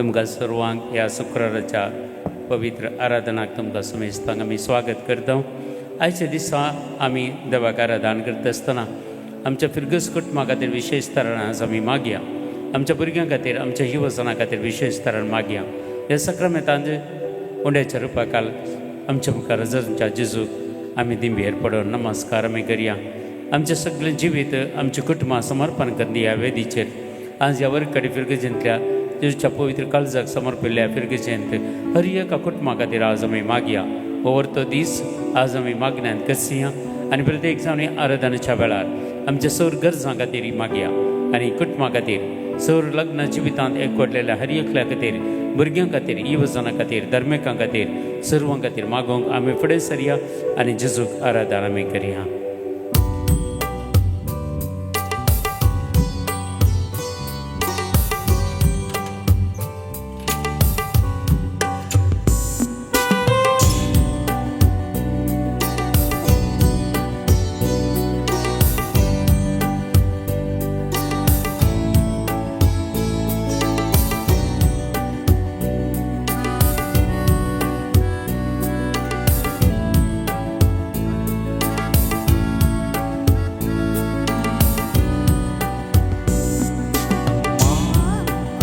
तुमकां सर्वांक ह्या शुक्राराच्या पवित्र आराधनाक तुमकां समेस्तांक आमी स्वागत करता. आयच्या दिसा आमी देवाक आराधन करता आसतना आमच्या फिरगस कुटुंबा खातीर विशेश तरान आज आमी मागया. आमच्या भुरग्यां खातीर, आमच्या युवजना खातीर विशेश तरान मागया. ह्या सक्रामेंतांत उंड्याच्या रुपाकाल आमच्या मुखार आमच्या जेजूक आमी दिंबेर पडून नमस्कार आमी करया. आमचें सगळें जिवीत, आमचें कुटुंबां समर्पण करून ह्या वेदीचेर आज ह्या वरकडे फिरगजेंतल्या जेजूच्या पवित्र काळजाक समर्पिल्ल्या फिरगजेंत हर एका कुटुंबा खातीर आज आमी मागया. हो तो दीस आज आमी मागण्यांत करया आनी प्रत्येक जावन आराधनेच्या वेळार आमच्या सौर गरजां खातीर मागया आनी कुटुंबा खातीर, सौर लग्न जिवितांत एकवटलेल्या हर एकल्या खातीर, भुरग्यां खातीर, युवजनां खातीर, धर्मिकां खातीर, सर्वां खातीर मागोवंक आमी फुडें सरया आनी जेजूक आराधन आमी करया.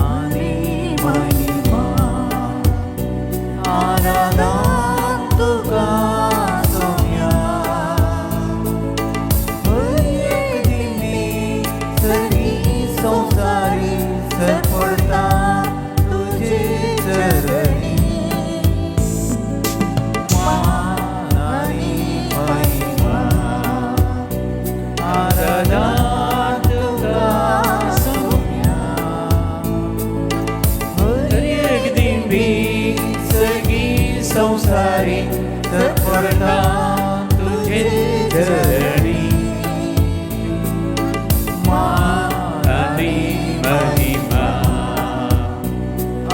आनी महिमा आराधन तुका सोम्या, हर एक दिमी सगळी संवसारी सरपडटा तुजे चरणी. मान आनी महिमा आराधन तुका सोम्या, हर एक दिंबी सगळी संसारी सरपडटा तुझे चरणी. मान आनी महिमा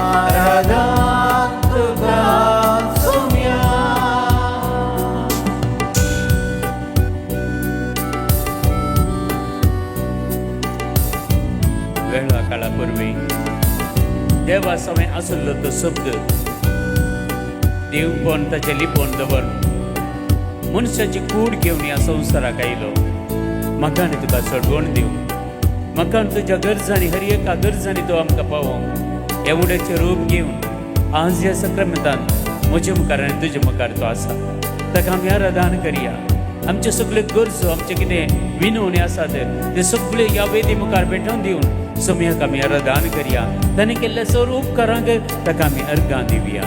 आराधन तुका सोम्या. वेळा काळा पूर्वी देवा समें आसलो तो शब्द, देवपण ताचें लिपोवन दवर मनशाची कूड घेवन ह्या संवसाराक आयलो. म्हाका आनी तुका सोडवण दिवं, म्हाका आनी तुज्या गरजांनी, हर एका गरजांनी तो आमकां पावोवंक एवढ्याचें रूप घेवन आज ह्या सक्रामेंतान म्हजे मुखार आनी तुजे मुखार तो आसा. ताका आमी आराधन करया. आमचे सगळे गरजो, आमचे कितें विनवणी आसात ते सगळे ह्या वेदी मुखार भेटोवन दिवन समयाक आमी आराधन करया. ताणें केल्ल्या सर्व उपकारांक ताका आमी अर्गां दिवया.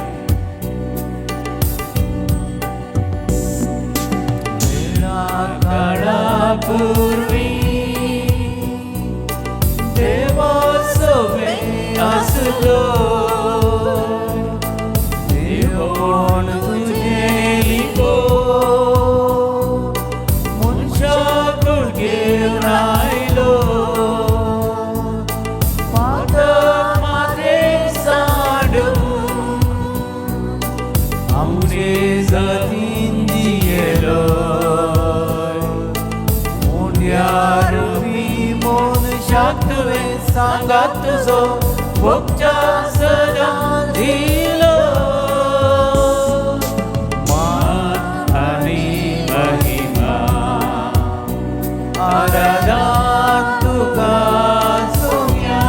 वेळा काळा पूर्वी देवा सवे आसलो, देवपण तुझे लिपो मनशाक घेवन आयलो. पातक माथे सांडून आमचे जातीन जियेलो, उंड्या रुपी मनशाक तुवें सांगात तुजो भोगच्या सदां दिलो. मान आनी महिमा आराधन तुका सोम्या.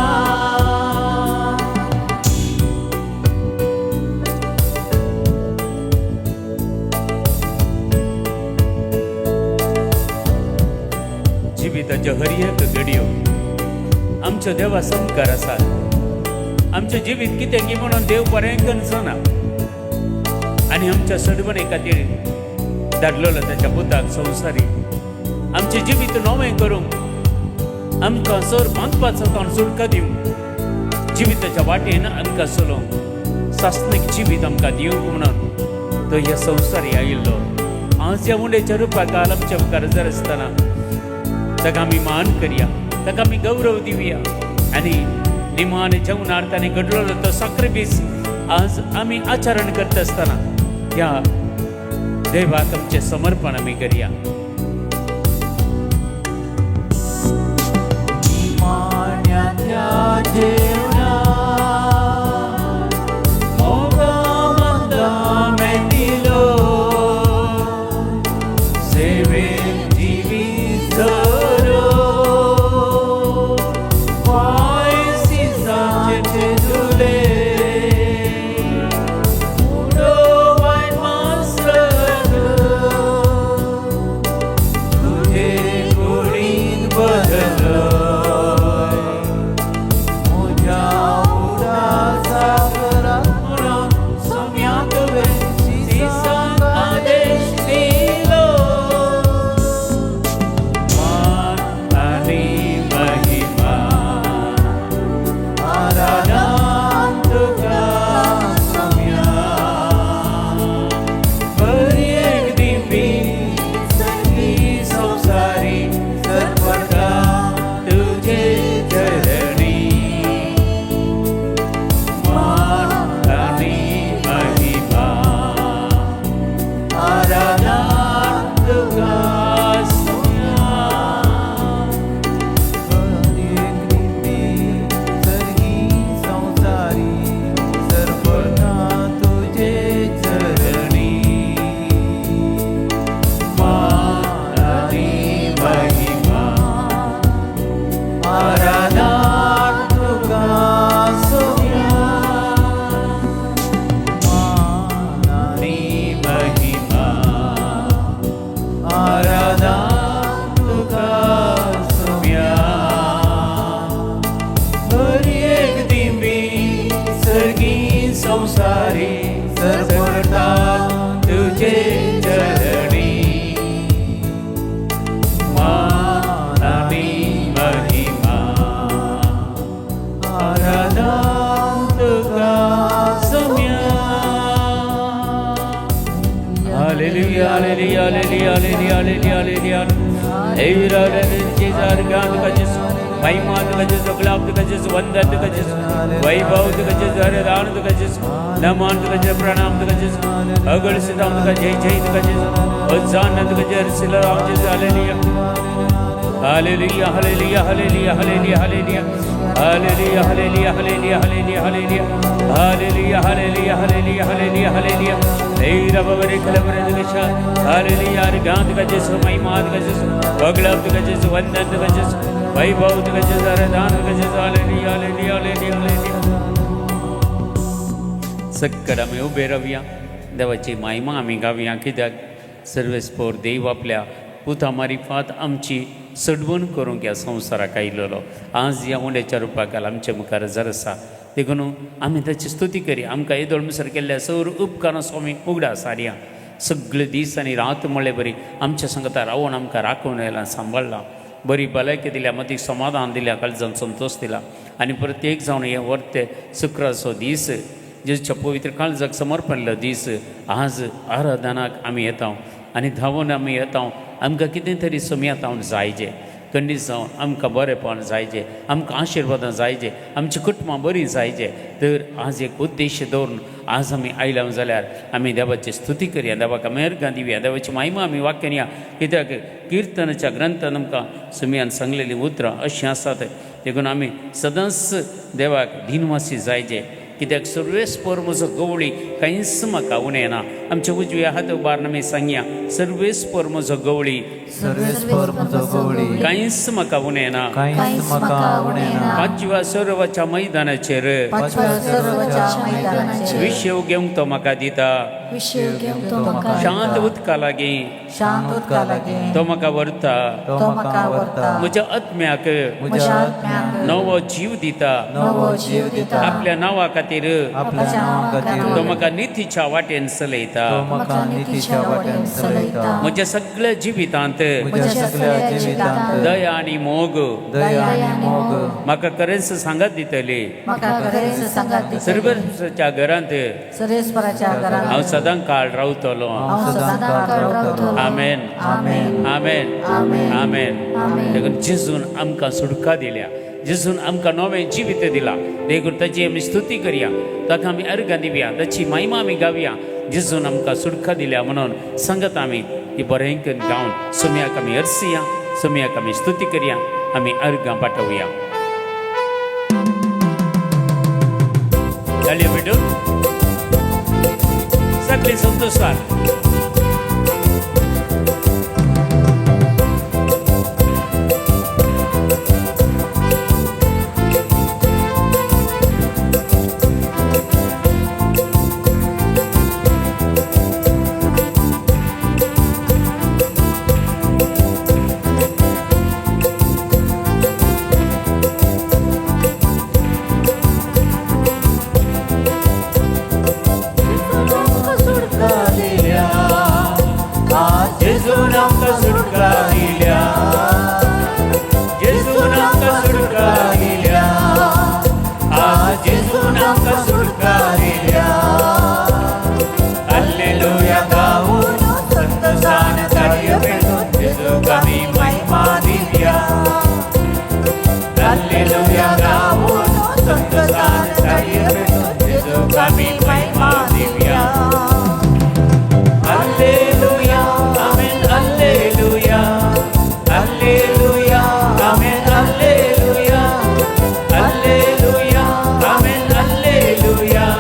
जिविताच्यो हर एक घडयो आमच्यो देवा सामकार आसात. आमचें जिवीत कितें की म्हणून देव बरें करचो ना आनी आमच्या सडवणे खातीर धाडलेलो ताच्या पुताक संवसारी, आमचें जिवीत नवें करूंक, आमकां सर बांदपाचो ताण सुटका दिवंक, जिविताच्या वाटेन आमकां चलोवंक, सासणीक जिवीत आमकां दिवंक म्हणून तो ह्या संवसारी आयिल्लो. आज ह्या उंड्याच्या रुपाकाल आमच्या मुखार जर आसतना ताका आमी मान करया, ताका आमी गौरव दिवया आनी निमान जेवणार ताणें घडलेलो तो साक्रिफीस आज आमी आचरण करता आसतना ह्या देवाक आमचें समर्पण आमी करया. निमाण्या त्या जेवणा सर्गी संसारी सरपडटा तुजे चरणी मान आनी महिमा आराधन तुका Saumya. Hallelujah, hallelujah, hallelujah, hallelujah, hallelujah, hallelujah. तुका जेजू, महिमा तुका जेजू, गुलाब तुका जेजू, वंदन तुका जेजू, वैभव तुका जेजू, हरदान तुका जेजू, नमन तुका जेजू, प्रणाम तुका जेजू, अगळ सिद्धांत तुका जय जय तुका जेजू, होजाना तुका जय राम जेजू. Hallelujah, hallelujah, hallelujah, hallelujah, hallelujah, hallelujah, hallelujah, hallelujah, hallelujah, hallelujah, hallelujah, hallelujah, hallelujah, hallelujah, hallelujah, hallelujah. Hey, रबरे खलबरे तुका. हालेलुया. गान तुका जेजू, महिमा तुका जेजू, अगळाब तुका जेजू, वंदन तुका जेजू, वैभव तुका जेजू, आराधन तुका जेजू. Hallelujah, hallelujah, hallelujah, hallelujah. सक्कड आमी उबे रावया, देवाची महिमा आमी गावया, कित्याक सर्वेस्पोर देव आपल्या पुता मारिफात आमची सडवण करूंक ह्या संवसाराक आयलेलो आज ह्या उंड्याच्या रुपाकाल आमच्या मुखार जर आसा. देखून आमी ताची स्तुती करी. आमकां येदोळ मुसर केल्ल्या सौर उपकारां स्वामी उगडास हाडया. सगळे दीस आनी रात म्हळ्ळे बरी आमच्या संगता रावून आमकां राखून आयला, सांबाळ्ळा, बरी भलायकी दिल्या, मतीक समाधान दिल्या, काळजान संतोश दिला. आनी प्रत्येक जावन हे वर्ते शुक्राचो दीस, जेजूच्या पवित्र काळजाक समर्पणलो दीस, आज आराधनाक आमी येता आनी धांवून आमी येता. आमकां कितें तरी सोमयात हांव जायजे, खंडीत जावन आमकां बरेपण जायजे, आमकां आशिर्वादां जायजे, आमची कुटुंबां बरीं जायजे. तर आज एक उद्देश दवरून आज आमी आयल्या जाल्यार आमी देवाची स्तुती करया, देवाक आमी अर्गां दिवया, देवाची महिमा आमी वाक्यान या, कित्याक किर्तनाच्या ग्रंथान आमकां सुमयान सांगलेलीं उतरां अशीं आसात. देखून आमी सदांच देवाक दिनवासी जायजे, कित्याक सर्वेस्पर म्हजो गवळी, कांयच म्हाका उणें ना. आमच्या उजव्या हात उबारून आमी सांगया, सर्वेस्पर म्हजो गवळी, सर्वेस्पर म्हजो गवळी, कांयच म्हाका उणें ना. कांयच म्हाका उणें ना. पांचव्या सरोवराच्या मैदानाचेर पांचव्या सरोवराच्या मैदानाचेर विशेव घेवंक तो म्हाका दिता. विशेव घेवंक तो म्हाका शांत उदका लागीं शांत उदका लागीं तो म्हाका व्हरता. तो म्हाका व्हरता. म्हज्या आत्म्याक म्हज्या आत्म्याक नवो जीव दिता. नवो जीव दिता. आपल्या नांवा खातीर आपल्या नांवा खातीर तो म्हाका नितीच्या वाटेन चलयता. तो म्हाका नितीच्या वाटेन चलयता. म्हज्या सगळ्या जिवितांत म्हज्या सगळ्या जिवितांत दया आनी मोग दया आनी मोग म्हाका खरेंच सांगात दितली. म्हाका खरेंच सांगात दितली. सर्वेस्पराच्या घरांत सर्वेस्पराच्या घरांत हांव सदां काळ रावतलो. हांव सदां काळ रावतलो. आमेन. आमेन. आमेन. आमेन. आमेन. आमेन. देखून जेजून आमकां सुटका दिल्या, जेजून आमकां नवें जिवीत दिलां. देखून ताची आमी स्तुती करया, ताका आमी अर्गां दिवया, ताची महिमा आमी गावया. जेजून आमकां सुटका दिल्या म्हणून सांगत आमी ती बरें करून गावन सोमयाक आमी अर्सिया, सोमयाक आमी स्तुती करया, आमी अर्गां पाठोवया. ताळयो पेटून सगळे संतोषान. सुटका दिल्या, आज जेजून आमकां सुटका दिल्या. जेजून आमकां सुटका दिल्या, आज जेजून आमकां सुटका दिल्या. हालेलुया गाऊन संतोषान ताळयो पेटून जेजूक आमी महिमा दिवया. हालेलुया गाऊन संतोषान ताळयो पेटून जेजूक आमी महिमा दिवया. Hallelujah, amen, hallelujah, hallelujah, amen, hallelujah, hallelujah, amen, hallelujah.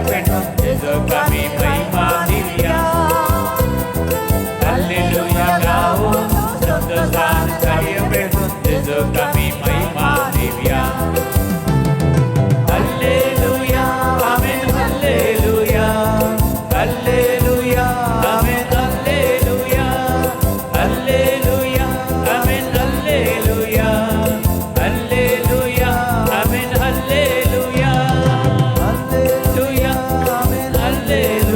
पेटून जेजूक आमी महिमा दिवया. हल्लेलुया गावून संतोषान ताळयो पेटून जेजूक आमी महिमा दिवया. Hallelujah amen hallelujah hallelujah amen hallelujah hallelujah amen hallelujah hallelujah amen hallelujah hallelujah amen hallelujah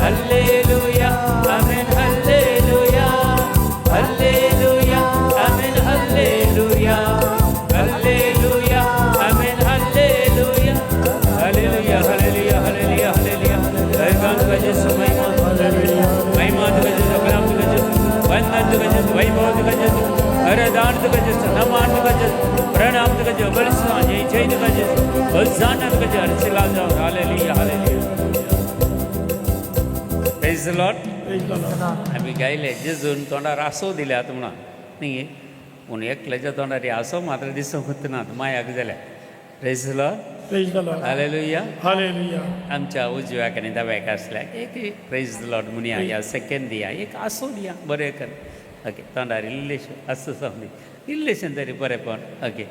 hallelujah amen hallelujah hallelujah amen hallelujah hallelujah amen hallelujah hallelujah hallelujah hallelujah hallelujah. गान तुका जेसू महिमा महिमा तुका जेसू कलाम तुका जेसू वंदन तुका जेसू वैभव तुका जेसू आराधन तुका जेसू नमन तुका जेसू प्रणाम तुका जेसू बलिस्तान जय जय तुका जेसू होसाना तुका जेसू हर्षिला जाओ. Hallelujah hallelujah. Praise the Lord. आमी गायले जेजून तोंडार आसो दिल्यात म्हणून न्ही, पूण एकल्याच्या तोंडार आसो मात्र दिसूंक ना मायाक जाल्या. Praise the Lord. Praise the Lord. Hallelujah. Hallelujah. आमच्या उजव्याक आनी दाव्याक आसल्याक एक प्रेज the Lord म्हणया या सेकंड दिया एक आसो दिया बरें कर. ओके तोंडार इल्लेशें आसो जावं दी इल्लेशें तरी बरेंपण. Okay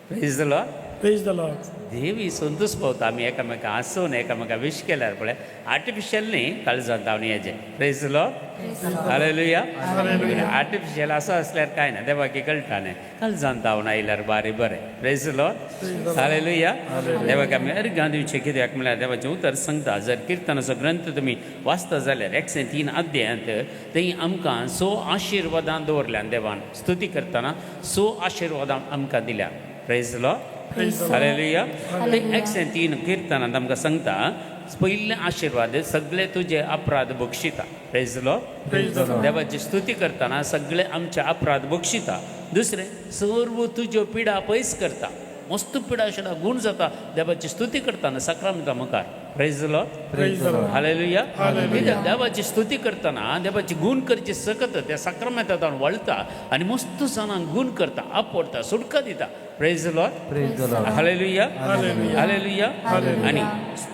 praise the Lord. Praise the Lord. देवी संतोष पावता आमी एकामेका हांसोवन एकामेका विश केल्यार पळय आर्टिफिशियल न्ही काळजांत जावन हेजें. Praise the Lord. Hallelujah. Artificial असो आसल्यार कांय ना देवाक कळटा न्ही काळजांत जावन आयल्यार बारी बरें. Praise the Lord. Hallelujah. देवाक आमी अर्घां दिवचें कित्याक म्हळ्यार देवाचें उतर सांगता जर किर्तनाचो ग्रंथ तुमी वाचता जाल्यार 103 अध्यायांत थंय आमकां 100 आशिर्वादां दवरल्यान देवान स्तुती करतना 100 आशिर्वादां आमकां दिल्या. Praise the Lord. Hallelujah. 103 किर्तनांत आमकां सांगता पयले आशिर्वाद सगळे तुजे अपराध बक्षिता. Praise the Lord. देवाची स्तुती करतना सगळे आमचे अपराध बक्षिता. दुसरें सर्व तुज्यो पिडा पयस करता. मस्त पिडा शिडा गूण जाता देवाची स्तुती करतना साक्रामेंता मुखार. Praise the Lord. Praise the Lord. Hallelujah. कित्याक देवाची स्तुती करतना देवाची गूण करची सकत त्या साक्रामेंतात वळता आनी मस्त जाणांक गूण करता आपडता सुटका दिता. Praise the Lord. Hallelujah hallelujah. आनी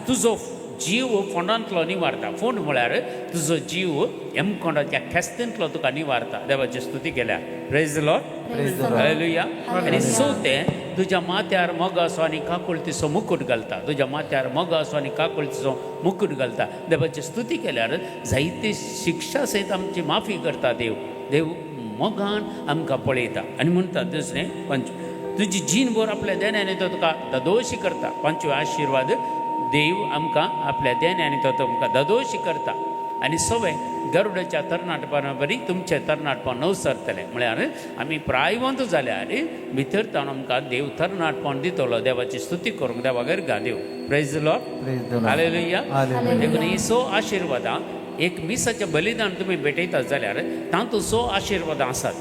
तुजो जीव फोंडांतलो निवारता. फोंड म्हळ्यार तुजो जीव यमकोंडाच्या खेस्तेंतलो तुका निवारता देवाची स्तुती केल्या. Praise the Lord. Hallelujah. आनी चवथें तुज्या माथ्यार मोगाचो आनी काकुळतीचो मुकूट घालता. तुज्या माथ्यार मोगाचो आनी काकुळतीचो मुकूट घालता. देवाची स्तुती केल्यार जायती शिक्षा सयत आमची माफी करता देव. देव मोगान आमकां पळयता आनी म्हणटा दुसरें पंच तुजी जीणभर आपल्या देण्याने तो तुका ददोशी करता. पांचवे आशिर्वाद देव आमकां आपल्या देण्याने तो तुमकां ददोशी करता. आनी सवे गरुडाच्या तरणाटपणा बरी तुमचें तरणाटपण नवसरतलें म्हळ्यार आमी प्रायवंत जाल्यार भितर ताणून आमकां देव तरणाटपण दितलो. देवाची स्तुती करूंक देवा गरगा देव. Praise the Lord. Hallelujah. देखून ही 100 आशिर्वादां एक मिसाचें बलिदान तुमी भेटयता जाल्यार तातूंत 100 आशिर्वादां आसात.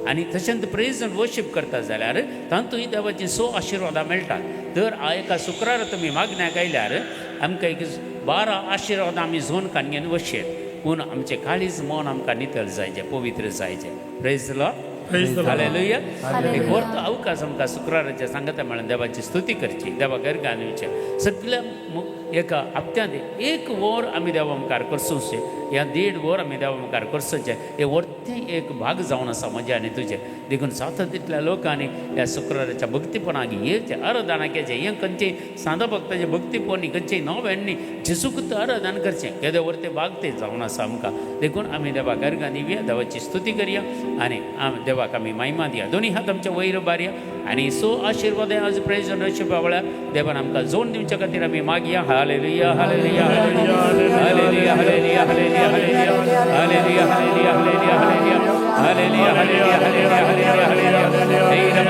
आनी तशेंच प्रेज आनी वर्शीप करता जाल्यार तातूंय देवाचीं 100 आशिर्वादां मेळटात. तर एका शुक्रार तुमी मागण्याक आयल्यार आमकां एक 12 आशिर्वादां आमी झोन काडून वशेत. पूण आमचें काळीज मन आमकां नितळ जायचें पवित्र जायचें. Praise the Lord. Hallelujah. एक वर्त अवकाश आमकां शुक्राराचें सांगता म्हळ्यार देवाची स्तुती करची देवा गर्गान दिवचें सगळ्या एका हप्त्यांत 1 वर आमी देवा मुखार करसोचें ह्या 1.5 वर आमी देवा मुखार करसोचें हें वर्तें एक भाग जावन आसा म्हजें आनी तुजें. देखून जाता तितल्या लोकांनी ह्या शुक्राराच्या भक्तीपणाक येवचें आराधना केचें. हें खंयचें सांदा भक्ताचें भक्तीपण न्ही खंयचें नवें न्ही जेजूकूच आराधना करचें केदें वर्तें भाग तें जावन आसा आमकां. देखून आमी देवाक अर्घां दिवया देवाची स्तुती करया आनी देवाक आमी महिमा दिया. दोनी हात आमच्या वयर बारया आनी 100 आशिर्वाद आज प्रेज वर्शिपा वेळार देवान आमकां जोड दिवच्या खातीर आमी मागया. Hallelujah hallelujah hallelujah hallelujah hallelujah hallelujah hallelujah hallelujah hallelujah hallelujah hallelujah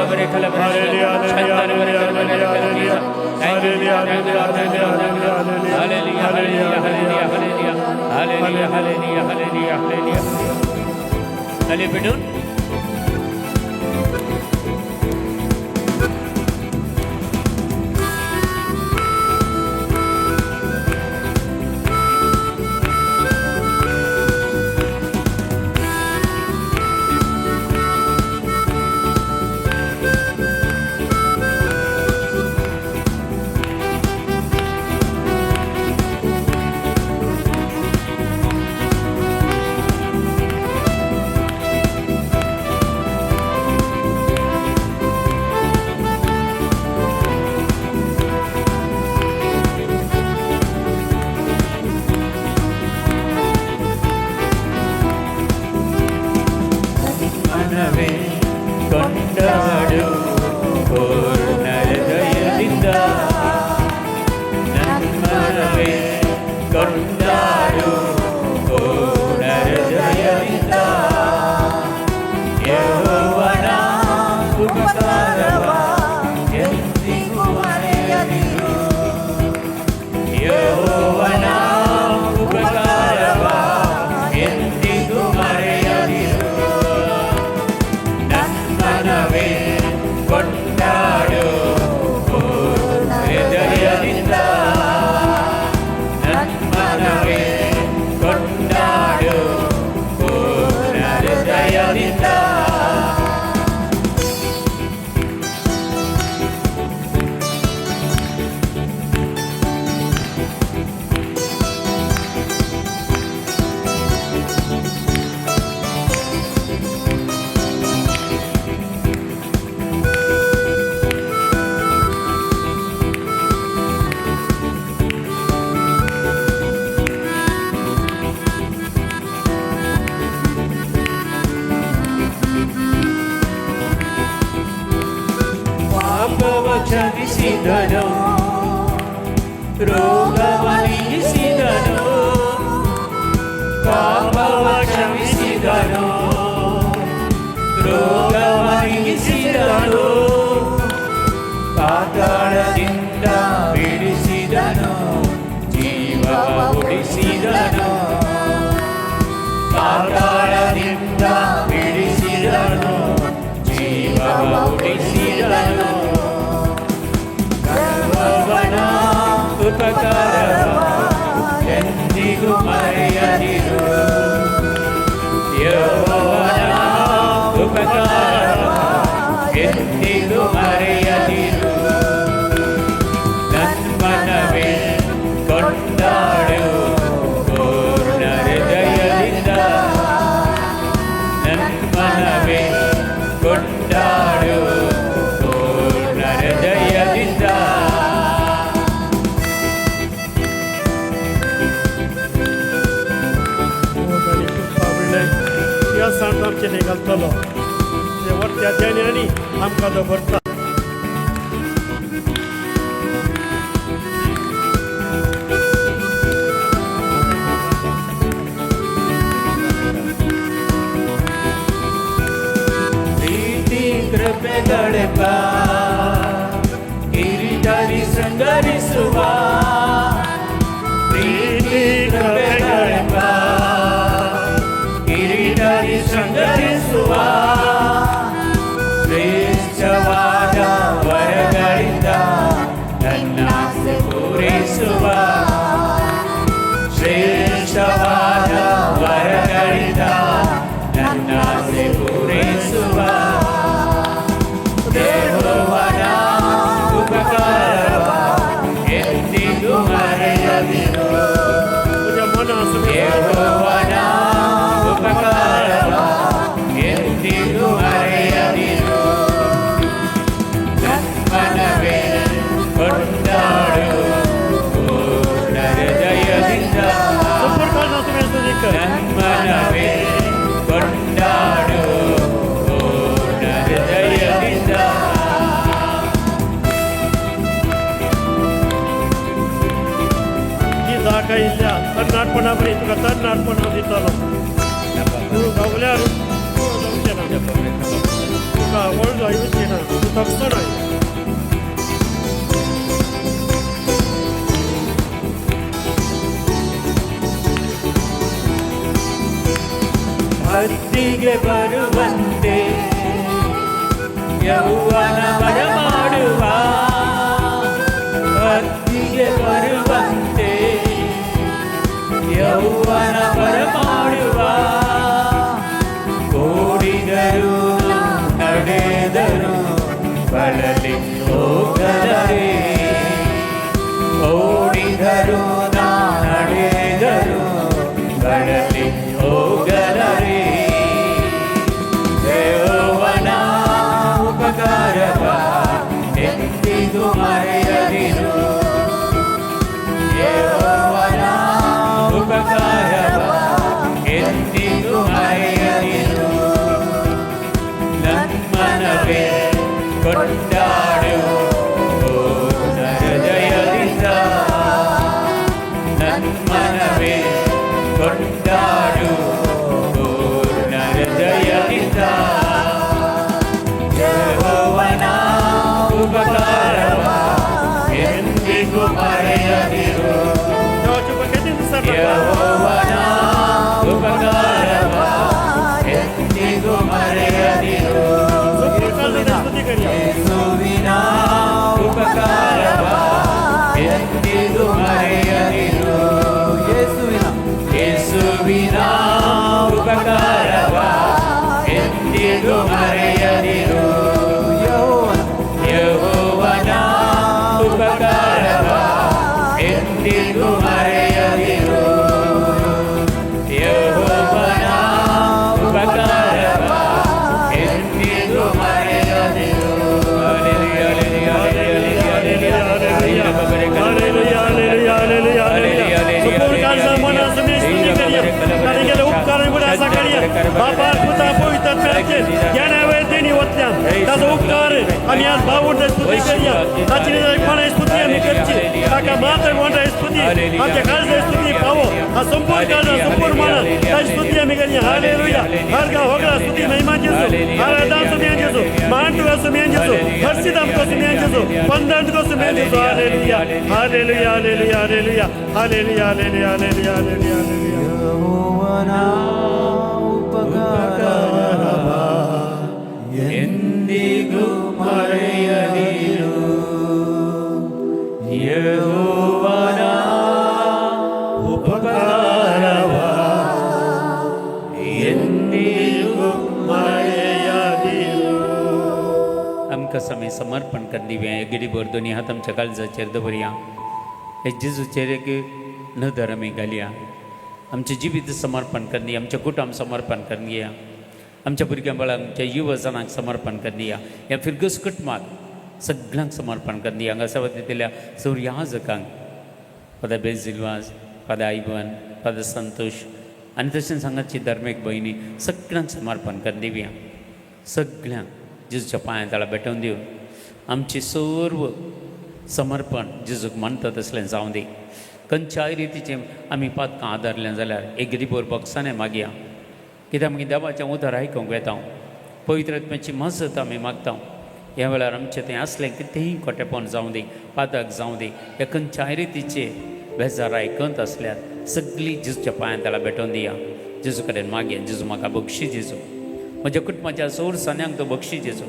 hallelujah hallelujah hallelujah hallelujah hallelujah hallelujah hallelujah hallelujah. ताली पेटून. ಕೊಂಡಾಡು ಪೂರ್ಣ ಹೃದಯದಿಂದ, ನನ್ಮನವೇ ಕೊಂಡಾಡು ಪೂರ್ಣ ಹೃದಯದಿಂದ. ಯೆಹೋವನ ಉಪಕಾರವ ಎಂದಿಗೂ ಮರೆಯದಿರು, ಯೆಹೋವನ ಉಪಕಾರವ ಎಂದಿಗೂ ಮರೆಯದಿರು. ನನ್ಮನವೇ ಕೊಂಡಾಡು ಪೂರ್ಣ ಹೃದಯದಿಂದ, ನನ್ಮನವೇ ಕೊಂಡಾಡು ಪೂರ್ಣ ಹೃದಯದಿಂದ. ಪಾಪವ ಕ್ಷಮಿಸಿದನು, ರೋಗವ ನೀಗಿಸಿದನು. ಪಾಪವ ಕ್ಷಮಿಸಿದನು, ರೋಗವ ನೀಗಿಸಿದನು. ಪಾತಾಳದಿಂದ ಬಿಡಿಸಿದನು, ಜೀವವ ಉಳಿಸಿದನು. ಪಾತಾಳದಿಂದ ಬಿಡಿಸಿದನು, ಜೀವವ ಉಳಿಸಿದನು. ಯೆಹೋವನ ಉಪಕಾರವ ಎಂದಿಗೂ ಮರೆಯದಿರು, ಯೆಹೋವನ ಉಪಕಾರವ ಎಂದಿಗೂ ಮರೆಯದಿರು. ನನ್ಮನವೇ ಕೊಂಡಾಡು ಪೂರ್ಣ ಹೃದಯದಿಂದ, ನನ್ಮನವೇ ಕೊಂಡಾಡು ಪೂರ್ಣ ಹೃದಯದಿಂದ. ह्या सांत आमचें घालतलो त्या ध्यानी आमकां दवरता. ಪ್ರೀತಿ ಕೃಪೆಗಳೆಂಬ ಕಿರೀಟರಿ ಶೃಂಗರಿಸುವ, ಪ್ರೀತಿ ಕೃಪೆಗಳೆಂಬ ಕಿರೀಟರಿ ಶೃಂಗರಿಸುವ. ಶ್ರೇಷ್ಠವಾದ ವರಗಳಿಂದ ನನ್ನಾಸೆ ಪೂರೈಸುವ, ಶ್ರೇಷ್ಠವಾದ ವರಗಳಿಂದ ನನ್ನಾಸೆ ಪೂರೈಸುವ. ಯೆಹೋವನ ಉಪಕಾರವ ಎಂದಿಗೂ ಮರೆಯದಿರು, तुज्या मना ಯೆಹೋವನ ಉಪಕಾರವ ಎಂದಿಗೂ ಮರೆಯದಿರು. ನನ್ಮನವೇ ಕೊಂಡಾಡು ಪೂರ್ಣ ಹೃದಯದಿಂದ, ನನ್ಮನವೇ ಕೊಂಡಾಡು ಪೂರ್ಣ ಹೃದಯದಿಂದ. ती जागा इल्ल्या तरणाटपणा बरी तुका तरणाटपणा दितलो. तूं गावल्यार तूं जावचें ना, तुका व्हड जावचें ना, तूं थकचो ना. ಹದ್ದಿಗೆ ಬರುವಂತೆ ಯೌವನ ಬರಮಾಡುವ, ಹದ್ದಿಗೆ ಬರುವಂತೆ ಯೌವನ ಬರಮಾಡುವ. ಓಡಿದರು ನಡೆದರು ಬಳಲಿ ಹೋಗಲರೆ, ಓಡಿದರು ನಡೆದರು ಬಳಲಿ ಹೋಗಲರೆ. ಯೆಹೋವನ ಉಪಕಾರವ ಎಂದಿಗೂ ಮರೆಯದಿರು, ಯೆಹೋವನ ಉಪಕಾರವ ಎಂದಿಗೂ ಮರೆಯದಿರು. ನನ್ಮನವೇ विसरनाका. ಯೆಹೋವನ ಉಪಕಾರವ ಎಂದಿಗೂ ಮರೆಯದಿರು. ಸಂಪೂರ್ಣ ಕಾಲದಿಂದ ಸ್ತುತಿ ಕರಿಯ. ಯೇಸುವಿನ ಉಪಕಾರವ ಎಂದಿಗೂ ಮರೆಯದಿರು. ಯೇಸುವಿನ ಉಪಕಾರವ ಎಂದಿಗೂ ಮರೆಯದಿರು. ಯೆಹೋವನ ಉಪಕಾರವ ಎಂದಿಗೂ ಮರೆಯದಿರು. ಯೆಹೋವನ ಉಪಕಾರವ ಎಂದಿಗೂ ಮರೆಯದಿರು. Hallelujah, hallelujah, hallelujah, hallelujah. Hallelujah, hallelujah, hallelujah, hallelujah. ಸಂಪೂರ್ಣ ಕಾಲದ ಮನ ಸುಮ್ಮನೆ ಸ್ತುತಿ ಕರಿಯ. ನನಗೆಲ್ಲ ಉಪಕಾರ ಕೂಡ ಆಸಾ ಕರಿಯ. बापा पुता पवित्र आत्म्याचे ज्ञानावरती वतल्या ताजो उपकार आमी आज भावून स्तुती करया. ताची कोणा स्तुती आमी करची. ताका मात्र कोणा स्तुती आमच्या काळजा स्तुती पावो. हा संपूर्ण काळजा संपूर्ण मनात ताची स्तुती आमी करया. हालेलुया. हर गा होगळा स्तुती महिमा जेजू. हर आदाम सुम्यान जेजू. मान तुका सुम्यान जेजू. हर्षित आमकां सुम्यान जेजू. पंदन तुका सुम्यान जेजू. Hallelujah, hallelujah, hallelujah, hallelujah, hallelujah, hallelujah, hallelujah, hallelujah, hallelujah. ಯೆಹೋವನ ಉಪಕಾರವ ಎಂದಿಗೂ ಮರೆಯದಿರು. ಯೆಹೋವನ ಉಪಕಾರವ ಎಂದಿಗೂ ಮರೆಯದಿರು. आमकां आमी समर्पण कर दिवया. गिडीभर दोनी हात आमच्या काळजाचेर दवरया. हे जेजूचेर एक नदर आमी घालया. आमचें जिवीत समर्पण कर दिया. आमचें कुटुंब समर्पण कर दिया. आमच्या भुरग्यां बाळांक, आमच्या युवजनांक समर्पण कर दिया. ह्या फिरगस कुटुंबाक सगळ्यांक समर्पण कर दिया. हांगा दिल्या सूर्याजकांक, father बेजिलवाज, father Ivan, father Santosh आनी तशेंच हांगाची धार्मीक भयणी सगळ्यांक समर्पण कर दिवया. सगळ्यांक जेजूच्या पांया तळा भेटोवन दिवन आमचें सर्व समर्पण जेजूक मानता तसलें जावं दी. खंयच्याय रितीचें आमी पातकां आदारलें जाल्यार एक रिबोर बॉक्सांनी मागया. कित्याक मागीर देवाचें उतर आयकूंक वेता. पवित्र आत्म्याची मजत आमी मागता. ह्या वेळार आमचें तें आसलें कितेंय खोटेपण जावं दी, पातक जावं दी, ह्या खंयच्याय रितीचे बेजार आयकत आसल्यार सगळीं जेजूच्या पांया तळा भेटोवन दिया. जेजू कडेन मागया, जेजू म्हाका बक्षी जेजू. म्हज्या कुटुंबाच्या सौर सान्यांक तो बक्षी जेजू.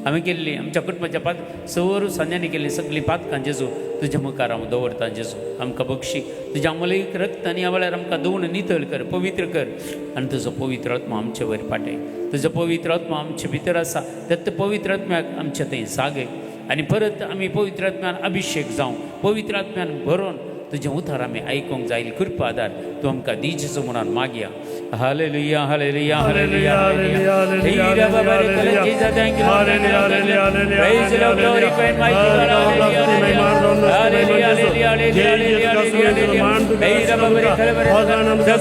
आमी केल्ली आमच्या कुटुंबाच्या पात सौर सान्यांनी केल्ली सगळीं पातकां जेजू तुज्या मुखार हांव दवरतां. जेजू आमकां बक्षी. तुज्या अमोलीक रक्त आनी ह्या वेळार आमकां धुवन नितळ कर, पवित्र कर आनी तुजो पवित्र आत्मा आमचे वयर पाटय. तुजो पवित्र आत्मा आमचे भितर आसा. त्या पवित्र आत्म्याक आमचे थंय जागय आनी परत आमी पवित्र आत्म्यान अभिशेक जावं. पवित्र आत्म्यान भरोन तुजें उतर आमी आयकूंक जाय. कृपा आदार तूं आमकां दी जेजू म्हणून मागया. Hallelujah, hallelujah, hallelujah, hallelujah. Praise the Lord, glorify and mighty God. Hallelujah, hallelujah, hallelujah, hallelujah.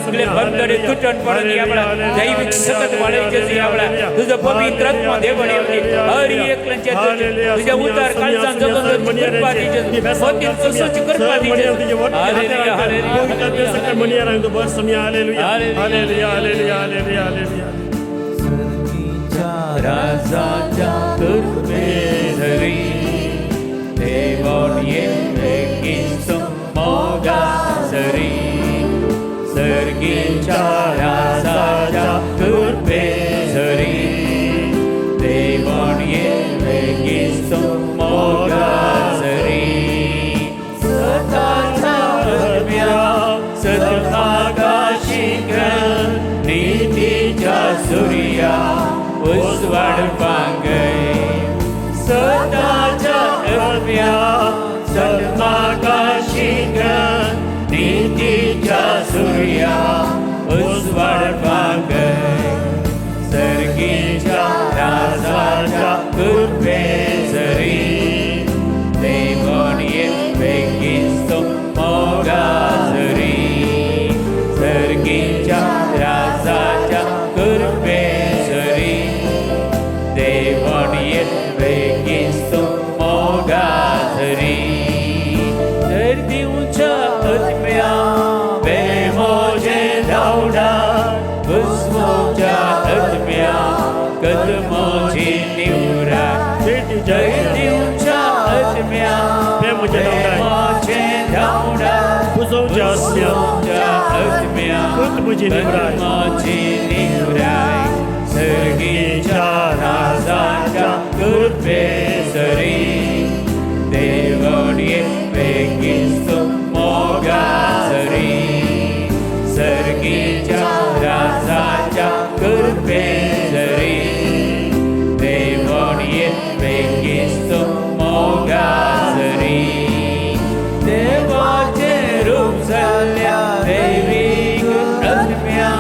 सगळे बंधने तुटून पडून यावळा. दैविक सकत वाढायचे यावळा. तुझं पवित्र आत्मा देवळ येवनी. हर एकल्याच्या तुझ्या उतार काळजान जगून कृपा दी जेजू. मोतीन सुसूची कृपा दी जेजू. Hallelujah, hallelujah. Hallelujah, hallelujah, hallelujah, hallelujah, hallelujah. राजाच्या कृपेझरी देवान येतो मोगासरी. सर्गीच्या राजाच्या कृपेझरी देवान येतो मोगासरी. सताच्या आत्म्या सत्याकाशिक नीतीच्या सूर्या उजवाड पांगय. सदाच्या आत्म्या सन्माकाशिक नीतीच्या सूर्या उजवाड पांगय. सर्गीच्या राजाच्या कृपेझरी देवान येतो मोगाझरी. सर्गीच्या राजाच्या कृपेझरी देवान येतो मोगाझरी. तर दिवच्या आत्म्या बेमोजे धावडा. पुष्पोच्या आत्म्या कदमोची निवरा. जय दिवच्या आत्म्या बेमोजे धावडा. बेमोजे धावडा. पुजोवच्या आत्म्या. पुजोवच्या धर्मची निवराय धर्माची निवराय सर्गीच्या राजाच्या कृपेसरी देवणये बेगिस्त मोगासरी सर्गीच्या राजाच्या कृपेसरी देवणये बेगिस्त मोगासरी देवाचे रूप जाल्ल्या दैवीक आत्म्या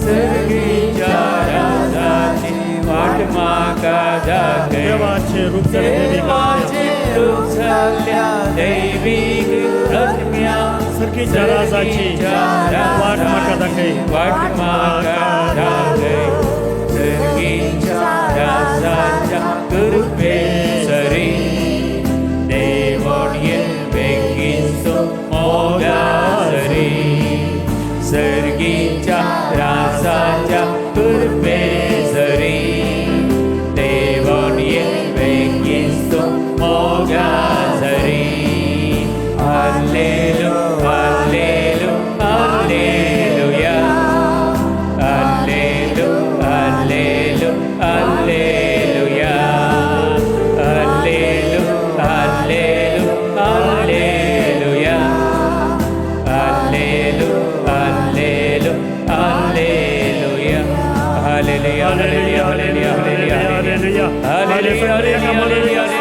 सर्गीच्या राजाची वाट म्हाका दाखय देवाचे रूप जालें देवीक आत्म्या. देवाचे रूप जाल्ल्या दैवीक आत्म्या सर्गीच्या राजाची वाट म्हाका दाखय वाट म्हाका दाखय सर्गीच्या राजाच्या कृपेसरी देवणये बेगीन मोगासरी सर्गीच्या राजाच्या कृपेसरी देवणये बेगीन मोगासरी हालेलू हालेलू हालेलुया हालेलू हालेलू हालेलुया हालेलू हालेलू हालेलुया हालेलू हालेलू hallelujah hallelujah hallelujah hallelujah hallelujah hallelujah hallelujah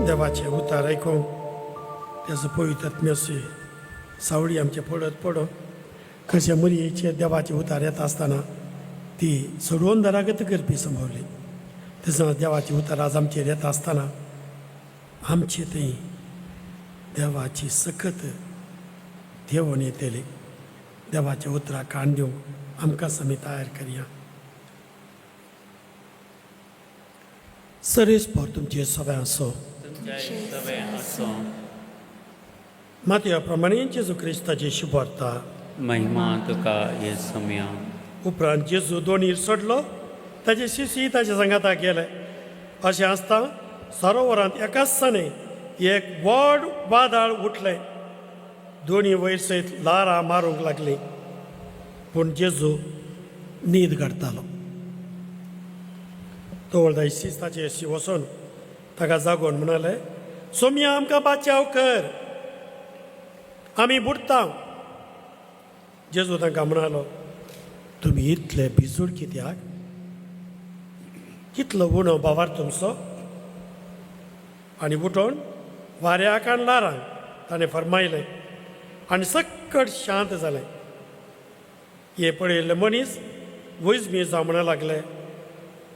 देवाचे उतार आयकूंक तेजो पवित्र आत्म्याची सावळी आमचे पडत पडो कशें मुरयेचे देवाचे उतार येता आसतना ती सोडोवन दरागत करपी संभवली तसो देवाचे उतार आज आमचेर येता आसतना आमचे थंय देवाची सकत देवून येतली देवाच्या उतराक कान दिवंक आमकां समी तयार करया. सरेस्पर तुमचे सगळें आसो. मातया प्रमाणे जेजू क्रिस्ताची शुभवार्ता. महिमा तुका हे समया. उपरांत जेजू दोनीर सोडलो ताजे शिशी ताच्या सांगाता गेले. अशें आसता सरोवरांत एकाच सणे एक व्हड वादळ उठलें. दोनी वयर सयत ल्हारां मारूंक लागलीं पूण जेजू न्हीद काडटालो. तो वळदा शीस ताचे शी वचून ताका जागोवन म्हणाले, सोमया आमकां बाचाव कर, आमी बुडटा. जेजू तांकां म्हणालो, तुमी इतले भिजूड कित्याक? कितलो उणो बावार तुमचो? आनी उठोवन वाऱ्याक आनी ल्हारांक ताणें फरमायलें आनी सक्कड शांत जालें. हे पळयल्ले मनीस वैजमी जावं म्हणा लागले,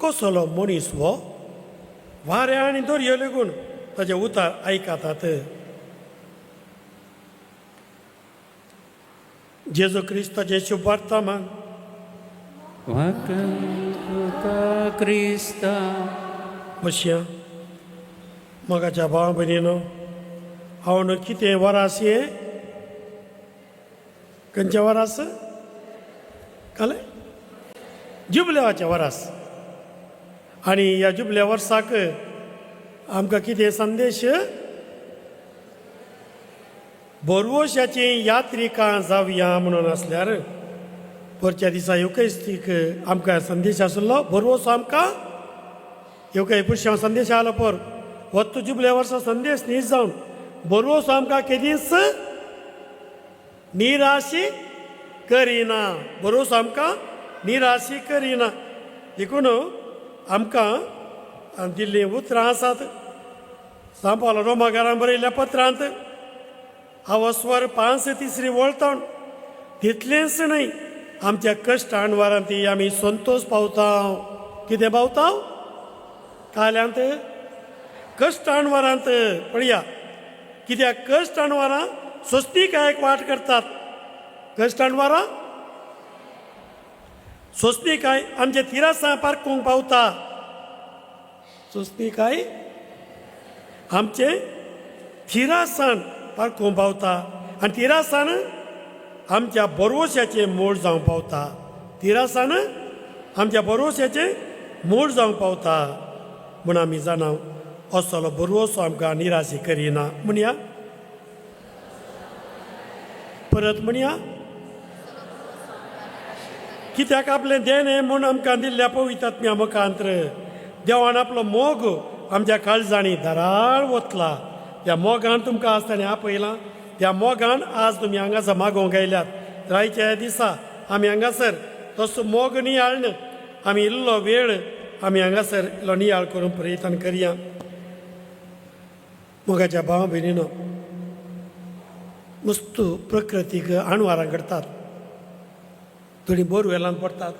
कसलो मनीस हो? वाऱ्या आनी दर्यो लेगून ताजे उतार आयकतात. जेजू क्रिस्ताचें शुभवार्ता मान. तुका क्रिस्ता. बसया. मोगाच्या भाव भयणीनो, हांव न्हू कितें वरास हें खंयचें वरास कळ्ळें? जुबल्याचे वरास. आनी ह्या जुबल्या वर्साक आमकां कितें संदेश? बोरवोशाची यात्रिकां जावया म्हणून आसल्यार परच्या दिसा येवकस्तीक आमकां संदेश आसलो बोरवोसो आमकां येवकाय पुरशांव संदेश आलो पोर वत्तू जुबल्या वर्सा संदेश न्हीज जावन बोरवोसो आमकां केदींच निराशी करिना, बरोसो आमकां निराशी करिना. देखून आमकां दिल्लीं उतरां आसात सांपावलो रोमागारान बरयल्ल्या पत्रांत हांव स्वर 5 तिसरी वळतण तितलेंच न्हय आमच्या कश्ट आणवारांत आमी संतोश पावता. कितें पावता? काल्यांत कश्ट आणवारांत पळया कित्याक कश्ट आणवारां स्वस्तिकायक वाट करतात. कश्ट अणवारां? सोंसणीकाय आमचे तिरासां पारकूंक पावता. सोंसणीकाय आमचे थिरासान पारकूंक पावता आनी तिरासान आमच्या बरोवश्याचें मूळ जावंक पावता. तिरासान आमच्या बरोवश्याचें मूळ जावंक पावता. म्हूण आमी जाणा, असलो बरोवसो आमकां निराशी करिना. म्हणया, परत म्हणया. कित्याक आपलें देणें म्हूण आमकां दिल्ल्या पवित्र मुखांत्र देवान आपलो मोग आमच्या काळजांनी धाराळ वतला. त्या मोगान तुमकां आज ताणें आपयलां. त्या मोगान आज तुमी हांगासर मागोवंक आयल्यात. रायच्या दिसा आमी हांगासर तसो मोग नियाळन आमी इल्लो वेळ आमी हांगासर इल्लो नियाळ करूंक प्रयत्न करया. मोगाच्या भाव भयणीनो, वस्तू प्रकृतीक आणवारां घडतात, थोडीं बोरवेलांत पडटात.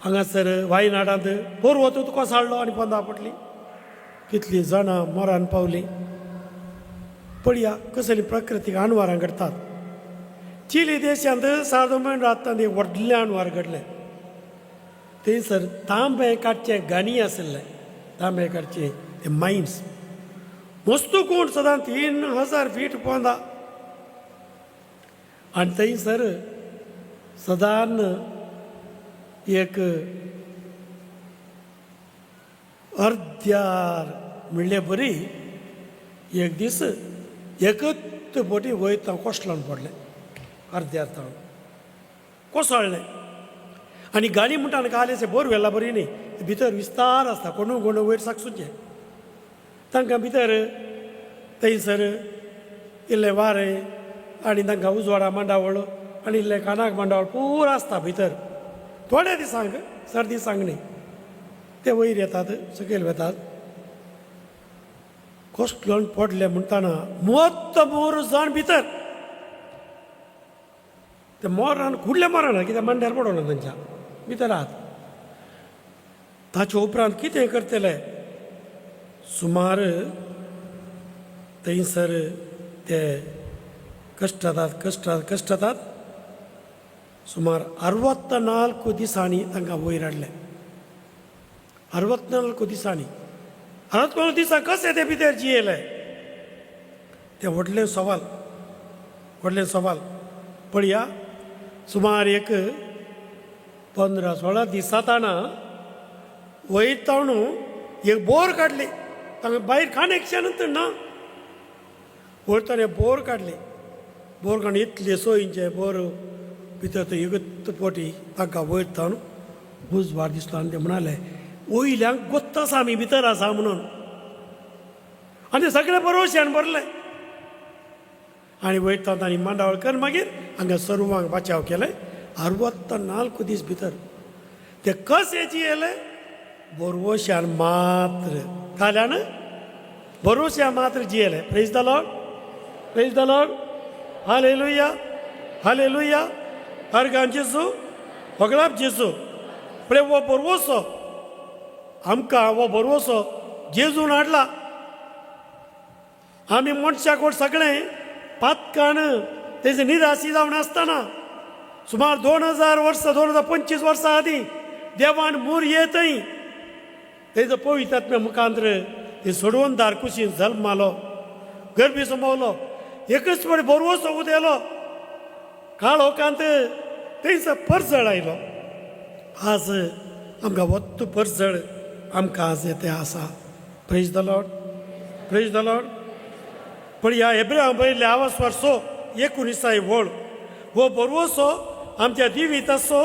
हांगासर वायनाडांत बोर वतूच कोसळ्ळो आनी पोंदा पडली. कितलीं जाणां मरान पावलीं. पळया कसली प्रकृतीक आणवारां घडतात. चिली देशांत सादोमेन राततान एक व्हडलें आणवार घडलें. थंयसर तांबे काडचें गाणी आशिल्लें, तांबे काडचें ते मायन्स. मस्तू कोण सदां 3000 फीट पोंदा आनी थंयसर सदान एक अर्द्यार म्हणले बरी एक दीस एकच बोटी वयता कोसळून पडलें. अर्द्यार ताण कोसळ्ळें आनी गाडी म्हणटा कालेचे बोर व्हेला बरी न्ही, भितर विस्तार आसता, कोणू कोणू वयर साकसुचें तांकां भितर थंयसर इल्लें वारें आनी तांकां उजवाडा मांडावळ आनी इल्लें कानाक मांडावळ पुरो आसता भितर. थोड्या दिसांक, चड दिसांक न्ही, ते वयर येतात, सकयल वेतात. कोसळून पडले म्हणटाना मोत्त मोर जाण भितर ते मोरान कुडले मोरान कित्याक मांड्यार पडोना तांच्या भितर आहात. ताचे उपरांत कितें करतले? सुमार थंयसर ते कश्टतात, कश्टात कश्टतात, सुमार 64 दिसांनी तांकां वयर हाडले. 64 दिसांनी. 64 दिसां कशें ते भितर जियेले? तें व्हडलें सवाल, व्हडलें सवाल. पळया, सुमार एक 15-16 दिसां ताणा वयर ताणू एक बोर काडली. तांकां भायर कनेक्शन ना. वयर ताणें बोर काडली. बोर काडून इतले सोयींचे बोर भितर ते एकच पोटी तांकां वयर ताणू उजवाड दिसलो आनी ते म्हणाले, वयल्यांक गोत्त आसा आमी भितर आसा म्हणून. आनी सगळे बरोवश्यान भरले आनी वयता तांणी मांडावळ कर मागीर हांगा सर्वांक बचाव केले. 64 दीस भितर ते कशे जियेले? बोरवोशान मात्र काल्यान भरोश्या मात्र जियेले. Praise the Lord, praise the Lord, hallelujah, hallelujah. Organ जेजू, होगळाप जेजू. पळय, हो बरवसो आमकां, हो बरवसो जेजून हाडला. आमी मनशाक सगळें पातकान तेजे निराशी जावन आसतना सुमार 2000 वर्सां, 2025 वर्सां आदीं देवान मूर येतय तेजो पवित्र मुखांत्र ते सोडवणदार कुशीन जल्मालो, गर्भी समवलो, एकच फावटी बरवसो उदेलो, काळोखांत थंयसर परजळ आयलो. आज आमकां वत्त परजळ आमकां आज तें आसा. Praise the Lord, praise the Lord. पण ह्या हेब्रेवां बरयल्ले आवाज वर्सो 19 वळ, हो बरवसो आमच्या जिविताचो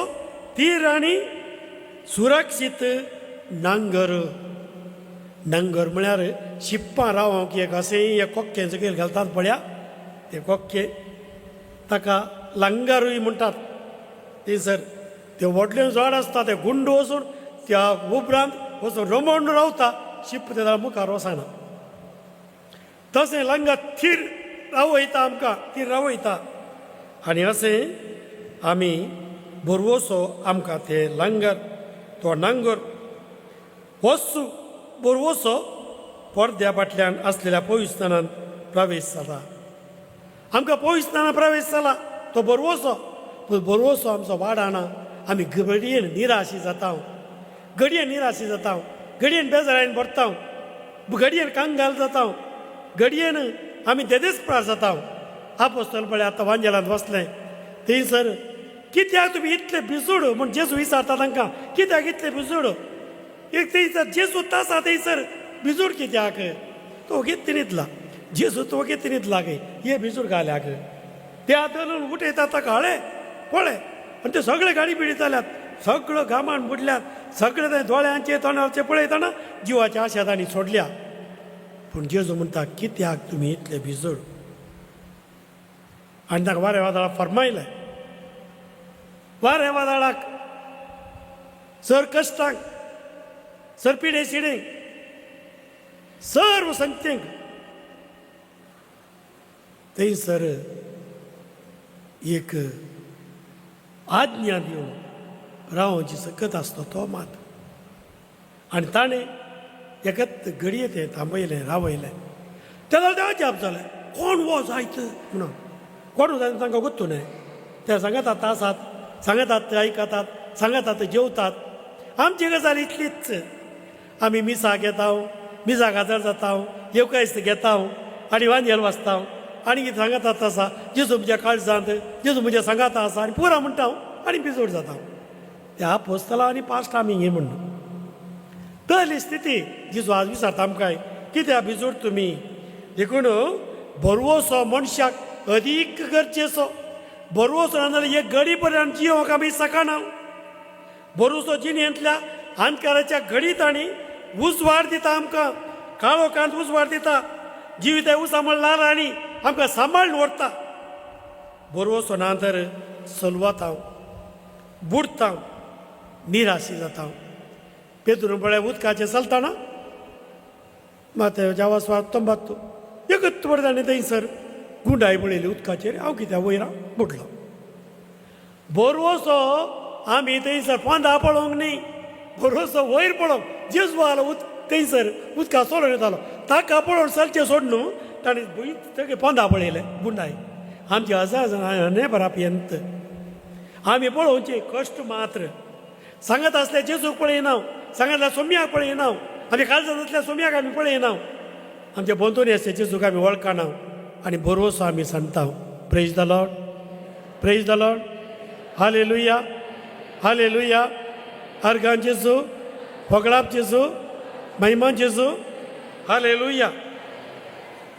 तीर आनी सुरक्षीत नांगर. नांगर म्हळ्यार शिप्पां रावंक एक अशें एक कोक्कें सकयल घालतात पळया, ते कोक्के, ताका लंगारूय म्हणटात. थंयसर ते व्हडलें झाड आसता, ते गुंड वचून त्या उपरांत वचून रमण रावता, शिप त्या मुखार वचना. तशें लंगर थीर रावयता आमकां, थीर रावयता. आनी अशें आमी बरवसो आमकां ते लंगर, तो नांगर होच बरवसो पडद्या फाटल्यान आसलेल्या पवित्रस्थानांत प्रवेश जाता. आमकां पविस्ताना प्रवेश जाला तो बरवसो, पूण बरवसो आमचो वाडाना. आमी घडयेन निराशी जाता, घडयेन निराशी जाता, घडयेन बेजारायन भरता, घडयेन कांगाल जाता, घडयेन आमी देदेस्प्रार जाता. आपोस्तल पळय आतां वांजेलांत बसलें थंयसर, कित्याक तुमी इतले भिजूड म्हूण जेजू विचारता तांकां, कित्याक इतले भिजूड? एक थंयसर जेजू आसा थंयसर भिजूड कित्याक? तो वगीत न्हिदला. जेजू तो वगीत न्हिदला गे, हे भिजूड घाल्याक ते आतां उठयता ताका, हळे पळय. आनी ते सगळे गाडी बिडी जाल्यात, सगळो घामान बुडल्यात, सगळे ते दोळ्यांचे तोंडाचे पळयतना जिवाच्या आशा तांणी सोडल्या. पूण जेजू म्हणटा, कित्याक तुमी इतले भिजूड? आनी ताका वाऱ्या वादळाक फरमायलें. वाऱ्या वादळाक, सर कश्टांक, सर पिडे शिडेंक, सर्व संगतेंक थंयसर एक आज्ञा दिवन रावची सकत आसतो तो मात. आनी ताणें एकत घडये तें थांबयलें, रावयलें. तेन्ना तें अजाप जालें, कोण वो जायत म्हणून. कोण जायत तांकां गोत्तू न्हय. ते सांगतात आसात, सांगतात ते आयकतात, सांगतात ते जेवतात. आमची गजाल इतलीच, आमी मिसाक येता, मिसाक हजर जाता, येवकायस्त घेता आनी वांजेल वाचता आनी कितें सांगतात आसा, जेजू म्हज्या काळजांत, जेजू म्हज्या सांगाता आसा आनी पुरा म्हणटा आनी बिजोड जाता. त्या पोस्तला आनी पास्ट आमी हे म्हणून तली स्थिती जेजू आज विचारता आमकां, कित्याक भिजूड तुमी? देखून बरवसो मनशाक अदीक गरजेचो. बरवसो ना जाल्यार एक घडी पर्यंत जियोंक आमी शकना. बरोसो जिणेंतल्या अंधकाराच्या घडीत आनी उजवाड दिता आमकां, काळोखांत उजवाड दिता, जिवीत उसा लाल आनी आमकां सांबाळून व्हरता. बरोसो ना तर सलवता, बुडता, निराशी जाता. पेदरून पळय उदकाचें चलतना मात जावा तंबात एकच बरें ताणें थंयसर गुंडाय पळयली उदकाचेर, हांव कित्याक वयर बुडलो. बरोसो आमी थंयसर पोंदा पळोवंक न्ही, बरोसो वयर पळोवंक. जेजू आलो उद थंयसर उदका सोडून येतालो, ताका पळोवन चलचें सोड न्हू ताणें भूंय थंय पोंदा पळयलें गुंडाय. आमचे हजार जाणां बरापयंत आमी पळोवचें कश्ट मात्र. सांगत आसल्या जेजूक पळयना, सांगतल्या सोम्याक पळयना, आमी काळजांतल्या सोम्याक आमी पळयना, आमच्या बोंतोनी आसल्या जेजूक आमी वळखना आनी बरोसो आमी सांगता. Praise the Lord, praise the Lord, hallelujah, hallelujah. Organ जेजू, होगळाप जेजू, महिमा जेजू, हालेलुया.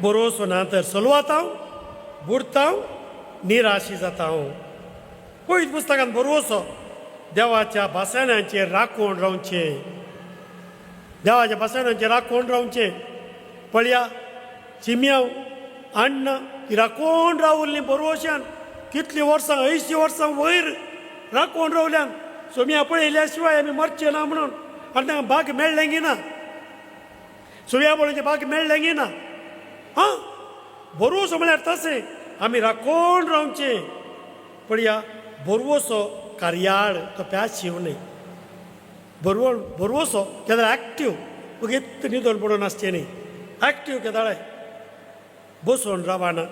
बरोसो ना तर सलवातां, बुडतां, निराशी जाता. पयत पुस्तकान बरोसो देवाच्या भाशणांचेर राखून रावचें, देवाच्या भाशणांचेर राखून रावचें. पळया चिमयांव अण्ण ती राखून रावल्ली बरोवशान कितलीं वर्सां, 80 वर्सां वयर राखून रावल्यान. सोम्या पळयल्या शिवाय आमी मरचे ना म्हणून. आनी तांकां बाग मेळ्ळें ना, सोम्या पळोवचें बाग मेळ्ळें ना. हां, बरोवसो म्हळ्यार तशें आमी राखून रावचें. पळया बरवसो कार्याळ तो पॅसिव न्हय. बरवसो केदाळ एक्टीव, वगीत न्हिदोन पडून आसचें न्ही. एक्टीव केदाळ बसून रावना,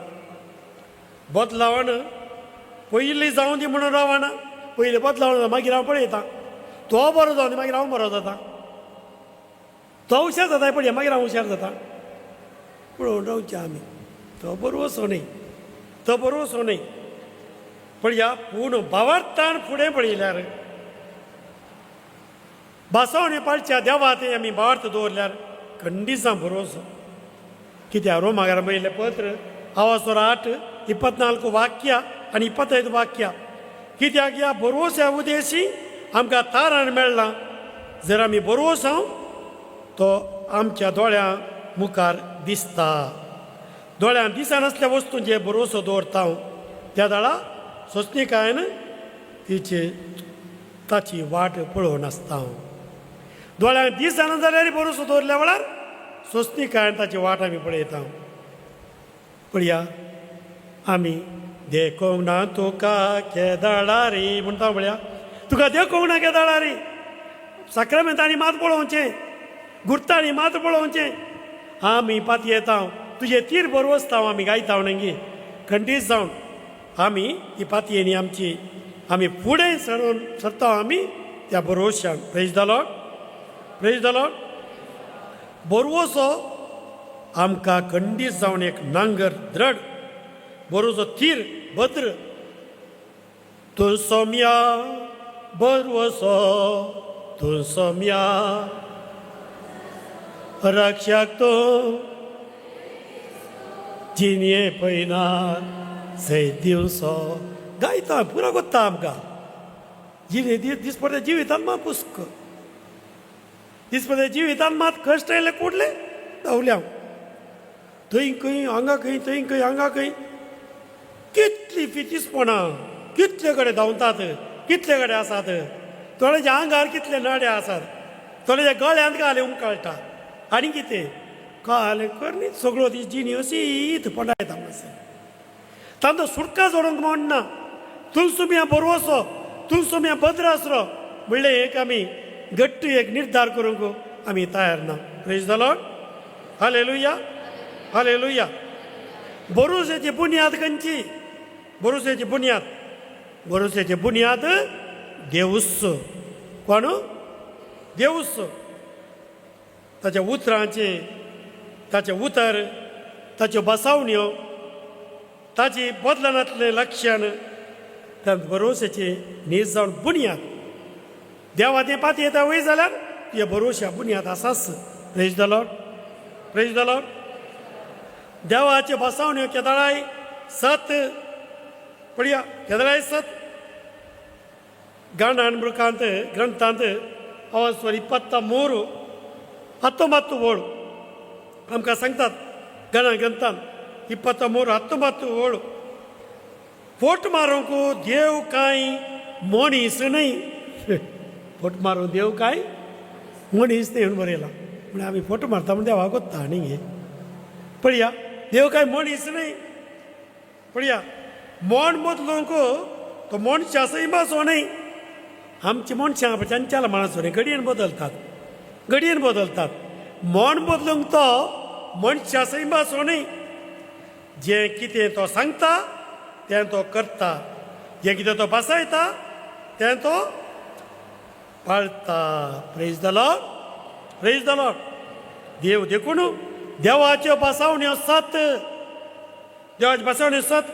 बदलावण पयलीं जावं दी म्हणून रावना. पयलीं बदलावण मागीर हांव पळयता, तो बरो जावं दी मागीर हांव बरो जाता, तो हुशार जाता पळय मागीर हांव हुशार जाता. पळोवन रावचें आमी. तो बरोसो न्हय, तो बरोसो न्हय. पळया पूण भावार्थान फुडें पळयल्यार बासावणे पाळच्या देवा ते आमी भावार्थ दवरल्यार खंडिसां भरोसो. कित्याक रोमागार बरयल्लें पत्र आवासोर 8 24 वाक्य आनी 25 वाक्य, कित्याक ह्या भरवोस्या उदेशी आमकां तारण मेळ्ळां. जर आमी भरवोसांव तो आमच्या दोळ्यां मुखार दिसता. दोळ्यां दिसनासल्या वस्तूंचेर भरवसो दवरता त्या दाळा सोंसणिकायेन तिची ताची वाट पळोवन आसता. दोळ्यांक दिसना जाल्यार भरोसो दवरल्या वेळार सोंसणिकायेन ताची वाट आमी पळयता. पळया आमी देखोंक ना तुका केदळारी म्हणटा. पळया तुका देखोंक ना केदळारी, साक्रामेंतांनी मात पळोवचें, गुर्तांनी मात पळोवचें. आमी पातयेता तुजे तीर बरोवसता आमी गायता न्ही. खंडीत जावन आमी ही पातयेनी आमची आमी फुडें सरून सरता आमी त्या बरोवशान. Praise the Lord, praise the Lord. बरवसो आमकां खंडीत जावन एक नांगर द्रड बरोसो थीर भद्र. तूं सोम्या बरवसो, तूं सोम्या रक्षक, तूं जिणये पयना सैत दिवसो गायता पुरो कोत्ता आमकां. जिणे दीस दिसपट्या जिवितान मात पुस्क दिसपट्या जिवितान मात कश्ट आयले कुडले धांवल्या थंय खंय हांगा खंय थंय खंय हांगा खंय. कितली फितीसपणां, कितले कडेन धांवतात, कितले कडेन आसात. थोड्याच्या आंगार कितले नडे आसात, थोड्याच्या गळ्यांत घाले उमकळटा आनी कितें काल करणी सगळो ती जिणी अशीत पडायता म्हणसर तांचो सुटका जोडूंक म्हणना. तुलसुम्या बरवसो, तुलसुम्या भद्रासरो म्हणलें एक आमी घट्ट एक निर्धार करूंक आमी तयार ना. Praise the Lord, hallelujah, hallelujah. भरोश्याची बुन्याद खंयची? भरोश्याची बुन्याद, भरोश्याची बुन्याद देवूच. कोण? देवूच. ताच्या उतरांचे, ताचें उतर, ताच्यो बसावण्यो, ताची बदलनातलें लक्षण, त्या भरोश्याची नीज जावन बुन्याद. देवा तें पातयेता वय जाल्यार तुज्या भरोश्या बुन्याद आसाच. Praise the Lord, praise the Lord. देवाच्यो बसावण्यो केदळाय सत. पळया, केदळाय सत. गांडान मृकांत ग्रंथांत आवाज 23:19 आमकां सांगतात. गणा ग्रंथांत 23:19. फोट मारूंक देव कांय मनीस न्हय. फोट मारूंक देव कांय मनीस न्हय म्हणून बरयलां. म्हळ्यार आमी फोटो मारता म्हण देवाक वता न्ही गे. पळया, देव कांय मनीस न्हय. पळया, मोण बदलूंक तो मनशा सैमाचो न्हय. आमची मनशां चंचल माणसो न्हय, घडयेन बदलतात, घडयेन बदलतात. मोण बदलूंक तो मनशा सैमाचो न्हय. जें कितें तो सांगता तें तो करता, जें कितें तो बसयता तें तो पाळता. Praise the Lord, praise the Lord. देव देखून देवाच्यो बसावण्यो सत, देवाच्यो बसावण्यो सत.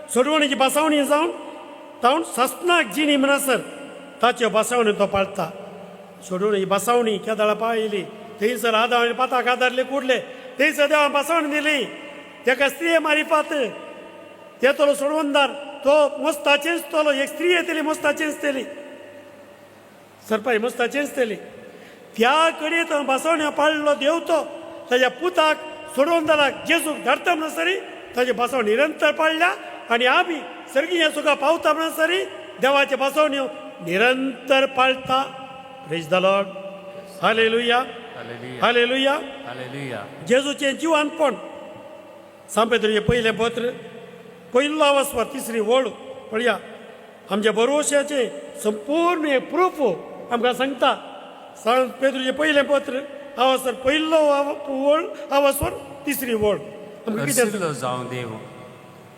सोडवणीची बसावणी जावन तावन सस्नाक जिणी म्हणसर ताच्यो बसावण्यो तो पाळता. सोडवणी बसावणी केदळा पाळिल्ली. थंयसर आदाव आनी पाताक आदारले कुडले. थंयसर देवान बसावणी दिली एका स्त्रिये मारिफात. येतलो सोडवणदार तो मोस्ताचेंच तलो. एक स्त्री येतली, मोस्ताचेंच तेली, सरपाई मोस्ताचेंच तेली. त्या कडेन तो बसवण्या पाळलो देव. तो ताज्या पुताक सोडवणदाराक जेजूक धाडता म्हणसरी ताजे बसवण निरंतर पाळल्या आनी आमी सर्गीय सुखा पावता म्हणसरी देवाचे बसवण्यो निरंतर पाळता. Praise the Lord, hallelujah, hallelujah. Hallelujah. जेजूचें जिवानपण सांपेत्रीचें पयलें पत्र पयलो आवास्वर तिसरी वळ पळया. आमच्या भरोश्याचें संपूर्ण एक प्रूफ आमकां सांगता. सांत पेद्रूचें पयलें पत्र आवास्वर पयलो वळ आवास्वर तिसरी वळ आमकां कितें हरसिल्लो जावं देव,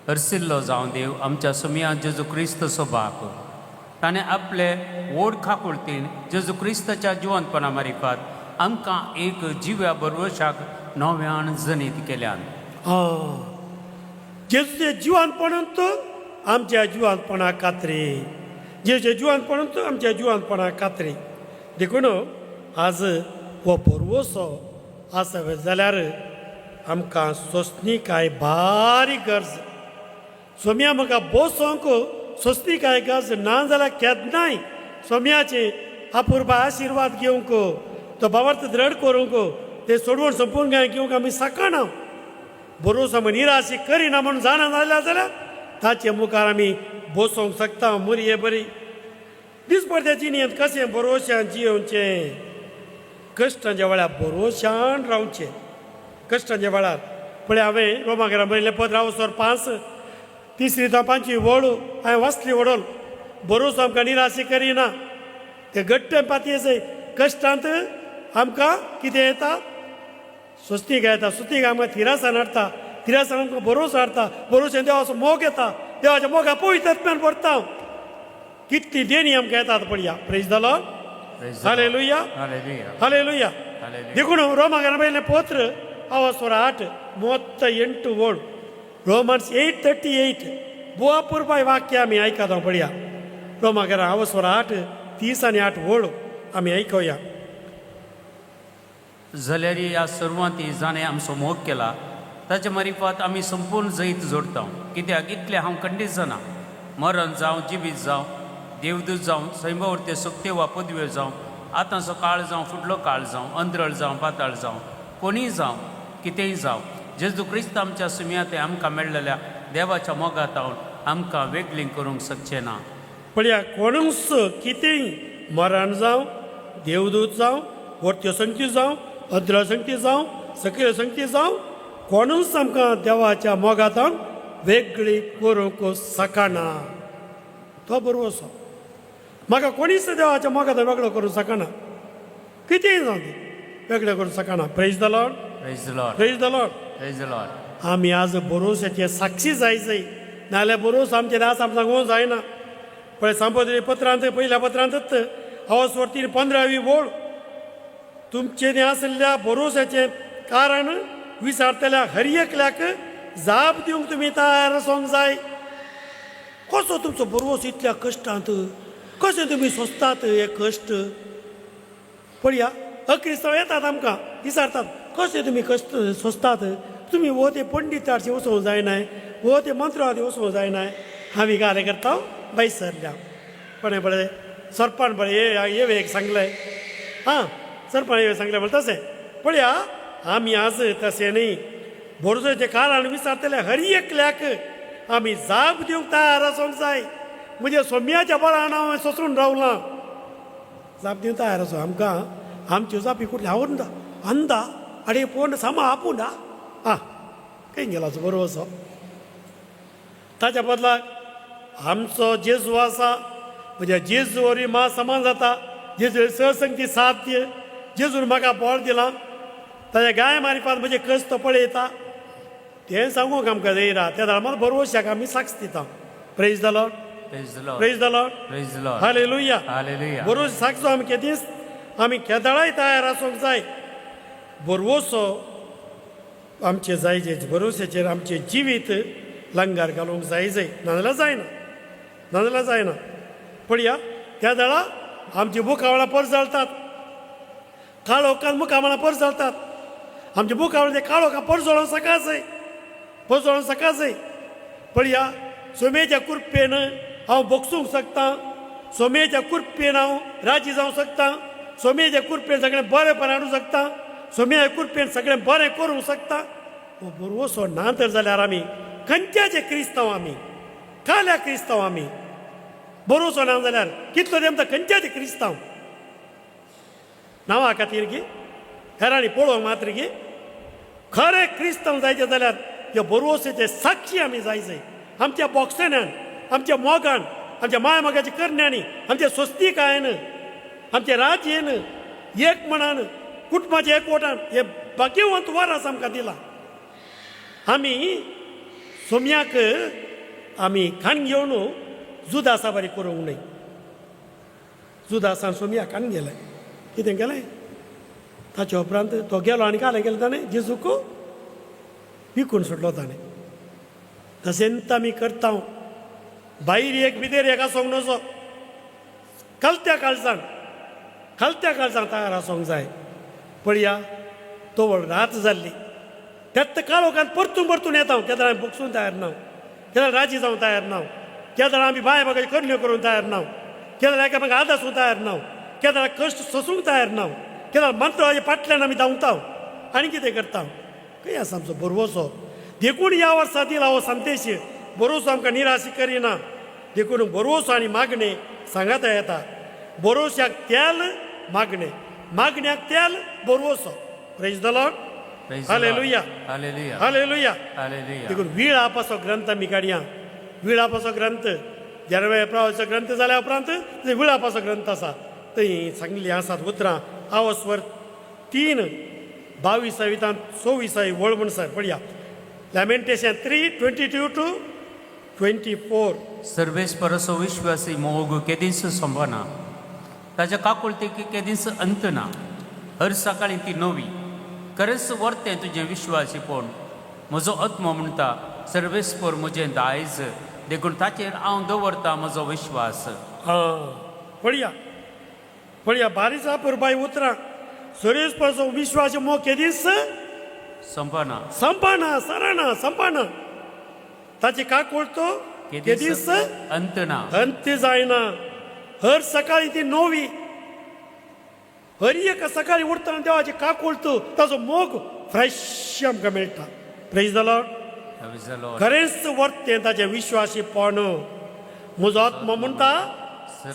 हरसिल्लो जावं देव आमच्या सुमया जेजू क्रिस्तचो बाप. ताणें आपले व्हड खाकुळतीन जेजू क्रिस्ताच्या जिवंतपणा मारिफात आमकां एक जिव्या बरवशाक नव्यान जनीत केल्यान. आं, जेजूचे जिवानपणांत आमच्या जिवानपणाक कात्री, जेजूच्या जिवानपणांत आमच्या जिवानपणाक कात्री. देखून आज हो भरवसो आसा जाल्यार आमकां सोंसणीकाय भारी गरज. सोम्या म्हाका बसोंक सोंसणीकाय गरज ना जाल्यार केन्नाय सोम्याचे अपुर्बा आशिर्वाद घेवंक, तो भावार्थ द्रढ करूंक, ते सोडवण संपूर्ण काय घेवंक आमी सकाना. भरोसो आमी निराशी करिना म्हणून जाणा जाल्या जाल्यार ताचे मुखार आमी बसोंक शकता मुरये बरी. दिसपडत्या जिणेंत कशें भरोश्यान जियोवचें? कश्टांच्या वेळार भरोश्यान रावचें. कश्टांच्या वेळार पळय, हांवें रोमागरा बरयलें पत्र हांव 5 तिसरी तो पांचवी वळ हांवें वाचली वडोल. भरोसो आमकां निराशी करिना. ते घट्ट पातयेचे कश्टांत आमकां कितें येता? स्वस्तीक येता. स्वस्तीक आमकां थिरासान हाडटा. तिरासांव आमकां भरोसो हाडटा, भरोशेन देवाचो मोग येता, देवाच्या मोगा पवित्र आत्म्यान भरता. कितली देणी आमकां येतात पळया. Praise the Lord. Hallelujah. Hallelujah. Hallelujah. Hallelujah. देखून रोमागार बरयल्लें पत्र अवस्वर 8 38 ओळ, रोमन्स 8:38. बुवा पुरपाय वाक्य आमी आयकता पळया. रोमागार अवस्वर 8 38 ओळ आमी आयकुया. जाल्यार ह्या सर्वांती जाणें आमचो मोग केला ताचे मारिफात आमी संपूर्ण जैत जोडता. कित्याक इतलें हांव खंडीत जाणा, मरण जावं, जिवीत जावं, देवदूत जावं, सैमावरते सक्त्यो वा पदव्यो जावं, आतांचो काळ जावं, फुडलो काळ जावं, अंदरळ जावं, पाताळ जावं, कोणीय जावं, कितेंय जावं, जेजू क्रिस्त आमच्या सुमयाते आमकां मेळ्ळेल्या देवाच्या मोगातावन आमकां वेगळीं करूंक शकचें ना. पळया, कोणूच कितेंय, मरण जावं, देवदूत जावं, वरत्यो संगती जावं, अद्र संगती जावं, सकयल संगती जावं, कोणूच आमकां देवाच्या मोगांत वेगळी करूंक शकना. तो बरो असो म्हाका कोणीच देवाच्या मोगांत वेगळो करूंक शकना. कितेंय जावं दी, वेगळें करूंक शकना. Praise the Lord. Praise the Lord. Praise the Lord. Praise the Lord. आमी आज भरोश्याचे साक्षी जाय जाय, नाजाल्यार भरोस आमचे दास आमकां सांगूंक जायना. पळय, संपोदरी पत्रांत, पयल्या पत्रांतच अवस्वर 3 15वी ओळ, तुमचे तें आशिल्ल्या भरोश्याचें कारण विचारतल्या हर एकल्याक जाप दिवंक तुमी तयार आसूंक जाय. कसो तुमचो भरवोस इतल्या कश्टांत, कशें तुमी सोंसतात हे कश्ट? पळया, अक्रिस्तांव येतात आमकां विचारतात, कशें तुमी कश्ट सोंसतात तुमी? हो ते पंडिताचे वचूंक जायनाय, हो ते मंत्रवादी वचूंक जायनाय. आमी गालें करता बाय सरल्या कोणें पळय सरपान पळय हे एक सांगलें, आं, सरपान हे सांगलें म्हणटा तशें. पळया, आमी आज तशें न्ही. भरोश्याचें कारण विचारतले हर एकल्याक आमी जाप दिवंक तयार आसूंक जाय. म्हणजे सोम्याच्या बळान हांव सोंसून रावलां. जाप दिवंक तयार आसो आमकां. आमच्यो जापी कुठले आवडना अंदा आनी पोवन सामा आपूण आं खंय गेला बरो असो. ताच्या बदलाक आमचो जेजू आसा. म्हणजे जेजू वरवीं मा समान जाता, जेजू सहसंगती साध्य. जेजून म्हाका बळ दिलां, ताच्या गाय मारिफात म्हजे कश्ट पळयता, तें सांगूंक आमकां जायना. त्या धर्मात भरवशाक आमी साक्ष दिता. Praise the Lord. Praise the Lord. Praise the Lord. Praise the Lord. Hallelujah. Hallelujah. बरोबर साक्षो आमी केदीच आमी केदळाय तयार आसूंक जाय. भरवसो आमचे जायजे, भरोश्याचेर आमचें जिवीत लंगार घालूंक जाय जाय, नाजाल्यार जायना, नाजाल्यार जायना. पळया, त्या वेळा आमची मुखावळां परजळतात, काळोखान मुखामळां परजळतात. आमच्या मुखावळ ते काळोखां परजळोंक सकाळचें, परजळोंक सकाळचें. पळया, सोमेच्या कृपेन हांव भोगसूंक शकता, सोमेच्या कृपेन हांव राजी जावंक शकता, सोमेच्या कृपेन सगळें बरेंपण हाडूंक शकता, सोम्याच्या कृपेन सगळें बरें करूंक शकता. हो भरवसो ना तर जाल्यार आमी खंयच्याचे क्रिस्तांव? आमी काल्या क्रिस्तांव आमी. भरोसो ना जाल्यार कितलो तेमता खंयच्याचे क्रिस्तांव? नांवा खातीर की हेरांनी पळोवंक मात्र की. खरें क्रिस्तांव जायचे जाल्यार ह्या भरवोसाचे साक्षी आमी जाय जाय. आमच्या बॉक्सण्यान, आमच्या मोगान, आमच्या माय मोगाच्या करण्यांनी, आमच्या स्वस्तिकायेन, आमच्या राज्येन, एक मनान, कुटुंबाच्या एकवटान हे भाग्यवंत वरास आमकां दिला. आमी सोम्याक आमी खाण घेवन जुदासा बरी करूंक न्हय. जुदासान सोम्याक खाण गेलें, कितें केलें? ताच्या उपरांत तो गेलो आनी कालें केलें ताणें? जेजूक विकून सोडलो ताणें. तशेंच आमी करता. भायर एक, भितर एक आसूंक नजो. खालत्या काळजान, खालत्या काळजान तयार आसूंक जाय. पळया, तवळ रात जाल्ली. त्यात काळोखान परतून परतून येता. केदळा आमी बोगसून तयार ना, केदळा राजी जावंक तयार ना, केदळा आमी बाय बागाची करण्यो करूंक तयार ना, केदळा एकामेकांक आदासूंक तयार ना, केदळा कश्ट सोसूंक तयार ना, केदळा मंत्राच्या फाटल्यान आमी धांवता आनी कितें करता? खंय आसा आमचो भरवसो? देखून ह्या वर्सा दिला हो संदेश, भरोसो आमकां निराश करिना. देखून भरोसो आनी मागणें सांगाता येता. भरोश्याक तेल मागणें, मागण्याक तेल भरवसो. Praise the Lord. Praise the Lord. Hallelujah. Hallelujah. Hallelujah. Hallelujah. देखून विळापाचो ग्रंथ आमी काडया. विळापाचो ग्रंथ, जेरवे प्रवाचो ग्रंथ जाल्या उपरांत ते विळापाचो ग्रंथ आसा. थंय सांगली आसात उतरां आवस्वर 3 22 24 वळ म्हणसर. पळया. Lamentation 3:22 to 24. सर्वेस्परसो विश्वासी मोग केदींच सोंपना, ताच्या काकुळतेक केदींच अंत ना. हर सकाळी ती नवी, खरेंच वर्तें तुजें विश्वासीपण. म्हजो आत्मो म्हणटा, सर्वेस्पर म्हजें दायज, देखून ताचेर हांव दवरतां म्हजो विश्वास. आं, पळया पळया, बारीचा पुरबाय उतरां. सर्वेस्परसो विश्वास मोग केदींच सोंपना. संपाना, सरना, संपाना. ताची काकूळ तो केदींच अंत ना. अंत जायना. हर सकाळी ती नवी. हर एका सकाळी उठतना देवाची काकूळ, ताचो मोग फ्रेश आमकां मेळटा. Praise the Lord. Praise the Lord. खरेंच वर्तें ताचें विश्वासीपण. म्हजो आत्मो म्हणटा,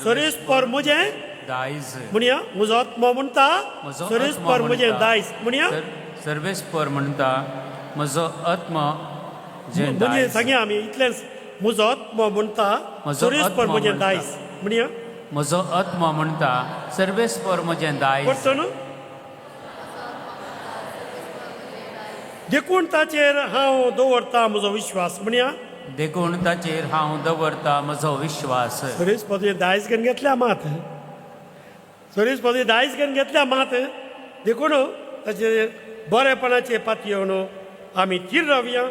सर्वेस्पर म्हजें दायज. म्हणया, म्हजो आत्मो म्हणटा, म्हजो सर्वेस्पर आत्मो म्हजें म्हणटा, दायज. म्हणया. सर्वेस्पर म्हणटा, म्हजो आत्मो जें म्हणजे दायज. सांगया आमी इतलेंच. म्हजो आत्मो म्हणटा, म्हजो सर्वेस्पर आत्मो म्हजें म्हणटा. दायज. म्हणया. म्हजो आत्मो म्हणटा, सर्वेस्पर म्हजें दायज. पडटो न्हू. देखून ताचेर हांव दवरता म्हजो विश्वास. म्हणया. देखून ताचेर हांव दवरता म्हजो विश्वास. सर्वेस्पर तुजें दायज घेवन घेतल्या मात, सर्वेस्पर तुजें दायज घेवन घेतल्या मात. देखून ताचेर बरेपणाचे पातयेवन आमी थीर रावया.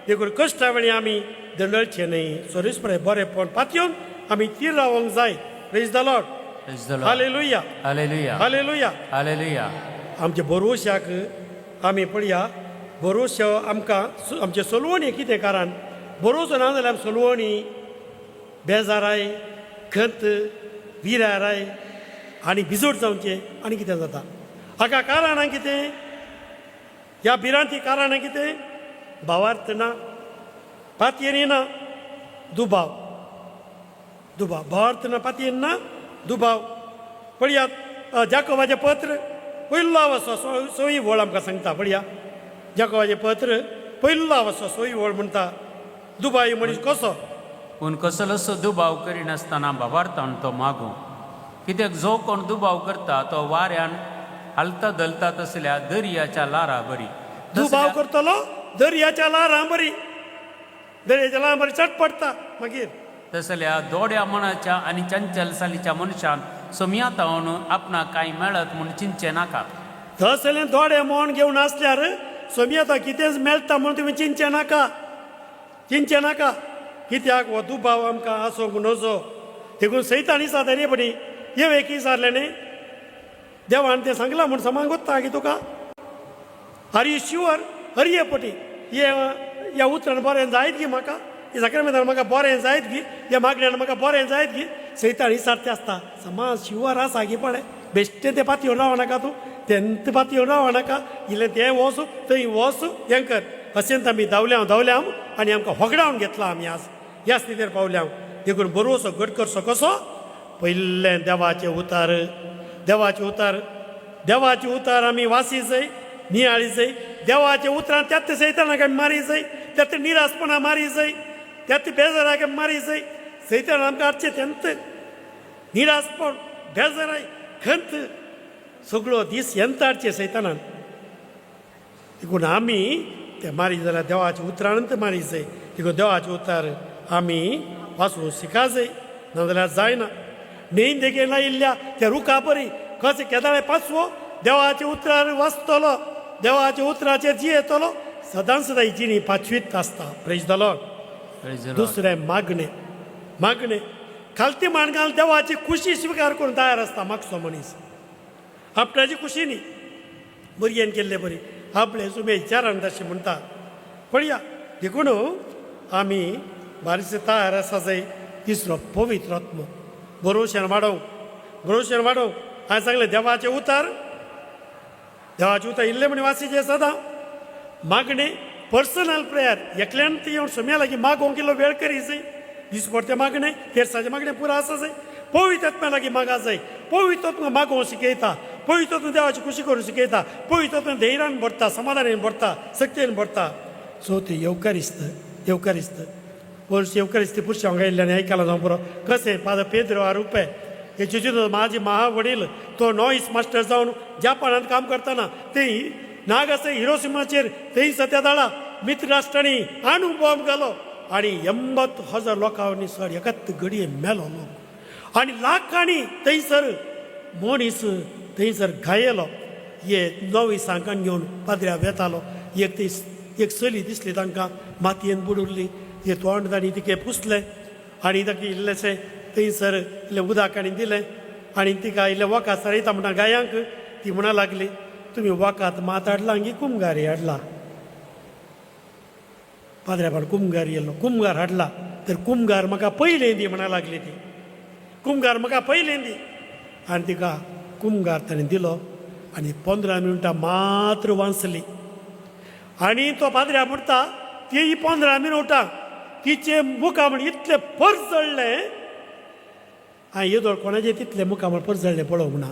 देखून कश्टा वेळी आमी दंडळचे न्हय. सर्वेस्पर बरेपण पातयेवन आमी थीर रावंक जाय. Praise the Lord. Praise the Lord. Hallelujah. Hallelujah. Hallelujah. Hallelujah. आमच्या भरवश्याक आमी पळया. भरोसो आमकां आमचे सोलवणी कितें? कारण भरोसो ना जाल्यार सोलवणी, बेजाराय, खंत, विराराय आनी भिजोड जावचें आनी कितें जाता. हाका कारणां कितें? ह्या भिरांती कारणां कितें? भावार्थ ना, पातयेनी ना, दुबाव, दुबाव. भावार्थ ना, पातयेन ना, दुबाव. पळयात, जाकोबाचें पत्र पयलो वसो सोयी वळ आमकां सांगता. पळया, जाकोबाचें पत्र पयलो वसो सोयी वळ म्हणटा, दुबावी मनीस कसो. पूण कसलोसो दुबाव करिनासतना भावार्थान तो मागूं, कित्याक जो कोण दुबाव करता तो वाऱ्यान हालता धलता तसल्या दर्याच्या लारा बरी. दुबाव करतलो दर्याच्या ल्हारां बरी, दर्याच्या ल्हारां बरी चट पडटा मागीर. तसल्या दोड्या मनाच्या आनी चंचल सालीच्या मनशान सोमयातावन आपणाक कांय मेळत म्हूण चिंतचें नाका. तसलें दोडे मोन घेवन आसल्यार सोमी आतां कितेंच मेळटा म्हणून तुमी चिंतचें नाका, चिंतचें नाका. कित्याक हो दुबाव आमकां आसूंक नजो. देखून सैतान दिसा रे पडी येवे की विचारलें न्ही, देवान तें सांगलां म्हूण समांग वता की तुका? Are you sure? हरये पटी हे ह्या उतरान बरें जायत गी म्हाका? हे साक्रामेंतान म्हाका बरें जायत गी? ह्या मागण्यान म्हाका बरें जायत गी? सैतान विचारते आसता. समाज शुअर आसा गी? पळय, बेश्टें तें पातयेवन राव नाका तूं, तेंत पातयेवन राव नाका. इल्लें तें वच, थंय वच, हें कर. अशेंच आमी धांवल्या धांवल्या आनी आमकां होगडावन घेतला. आमी आज ह्या स्थितीर पावल्या. देखून बरोसो घट करचो कसो? पयलें देवाचें उतार, देवाचें उतार, देवाचें उतार आमी वासी जाय, नियाळी जाय. देवाच्या उतरान त्यात सैतानाक आमी मारी जाय, त्यात निरासपणा मारी जाय, त्यात बेजाराक आमी मारी जाय. सैतान आमकां हाडचें तेंत निरासपण, बेजाराय, खंत सगळो दीस येंत हाडचें सैतानान. देखून आमी ते मारी जाल्यार देवाच्या उतरान ते मारी जाय. देखून देवाचें उतार आमी वाचूं शिका जाय, नाजाल्यार जायना. न्हंय देगेन लायिल्ल्या त्या रुखा परी कशें केदाळे पाचवो देवाच्या उतरार वाचतलो, देवाच्या उतराचेर जियेतलो, सदांच सदां ही जिणी पाचवीत आसता. Praise the Lord. Praise the Lord. दुसरें मागणें. मागणें खालती मान घाल देवाची खुशी स्विकार करून तयार आसता मागचो मनीस. आपणाची खुशी न्ही, भुरग्यान केल्ले बरी आपले सुमे विचारान तशें म्हणटा. पळया, देखून आमी बारीक तयार आसा जाय. तिसरो पवित्र आत्मो भरोश्यान वाडोवंक, भरोश्यान वाडोवंक. हांवें सांगलें, देवाचें उतार, देवाचें उतार इल्लें म्हण वासीचें सदां. मागणें, पर्सनल प्रेयर, एकल्यान ती येवन सोम्या लागीं मागोवंक इल्लो वेळ करी जाय. दिसपडतें मागणें, तेरसाचें मागणें पुरो आसा जाय. पवित्र आत्म्या लागीं मागा जाय. पवित्र आत्मा मागोवंक शिकयता. पवित्र आत्मा देवाची खुशी करूंक शिकयता. पवित्र आत्मा धैर्यान भरता, समाधानान भरता, शक्तीन भरता. सो ती येवकारिस्त, येवकारिस्त वर्स येवकारिस्त पुरशां हांगा येयल्ल्यान आयकलां जावं पुरो कशें फादर पेद्रो आरुपे हे जिजू म्हाजे महा वडील तो नॉईस मास्टर जावन जापानांत काम करतना ते नागासे हिरोसिमाचेर थंय सत्या धाडा. मित्र राष्ट्रांनी आणू बॉम्ब घालो आनी 80,000 लोकांनी सर एकाच घडये मेलो लोक आनी लाखांनी थंयसर मनीस थंयसर घायेलो. हे नवी सांकान घेवन पाद्र्या वेतालो, एक ती एक चली दिसली तांकां मातयेन बुडुल्ली. हे तोंड तांणी तिके पुसलें आनी ताका इल्लेशें थंयसर इल्लें उदक आनी दिलें आनी तिका इल्लें वखद सारयता म्हणटा गायांक. ती म्हणा लागली, तुमी वखद मात हाडलां की कुमगारी हाडला? पाद्र्यापान कुमगार येयलो, कुमगार हाडला तर कुमगार म्हाका पयलें दी म्हणा लागली ती, कुमगार म्हाका पयलें दी. आनी तिका कुमगार ताणें दिलो आनी 15 मिनटां मात्र वाचली. आनी तो पाद्र्या म्हणटा, ती 15 मिनटां तिचे मुखामळ इतलें परजळ्ळें, हांवें येदोळ कोणाचें तितलें मुखामळ परजळ्ळें पळोवंक ना.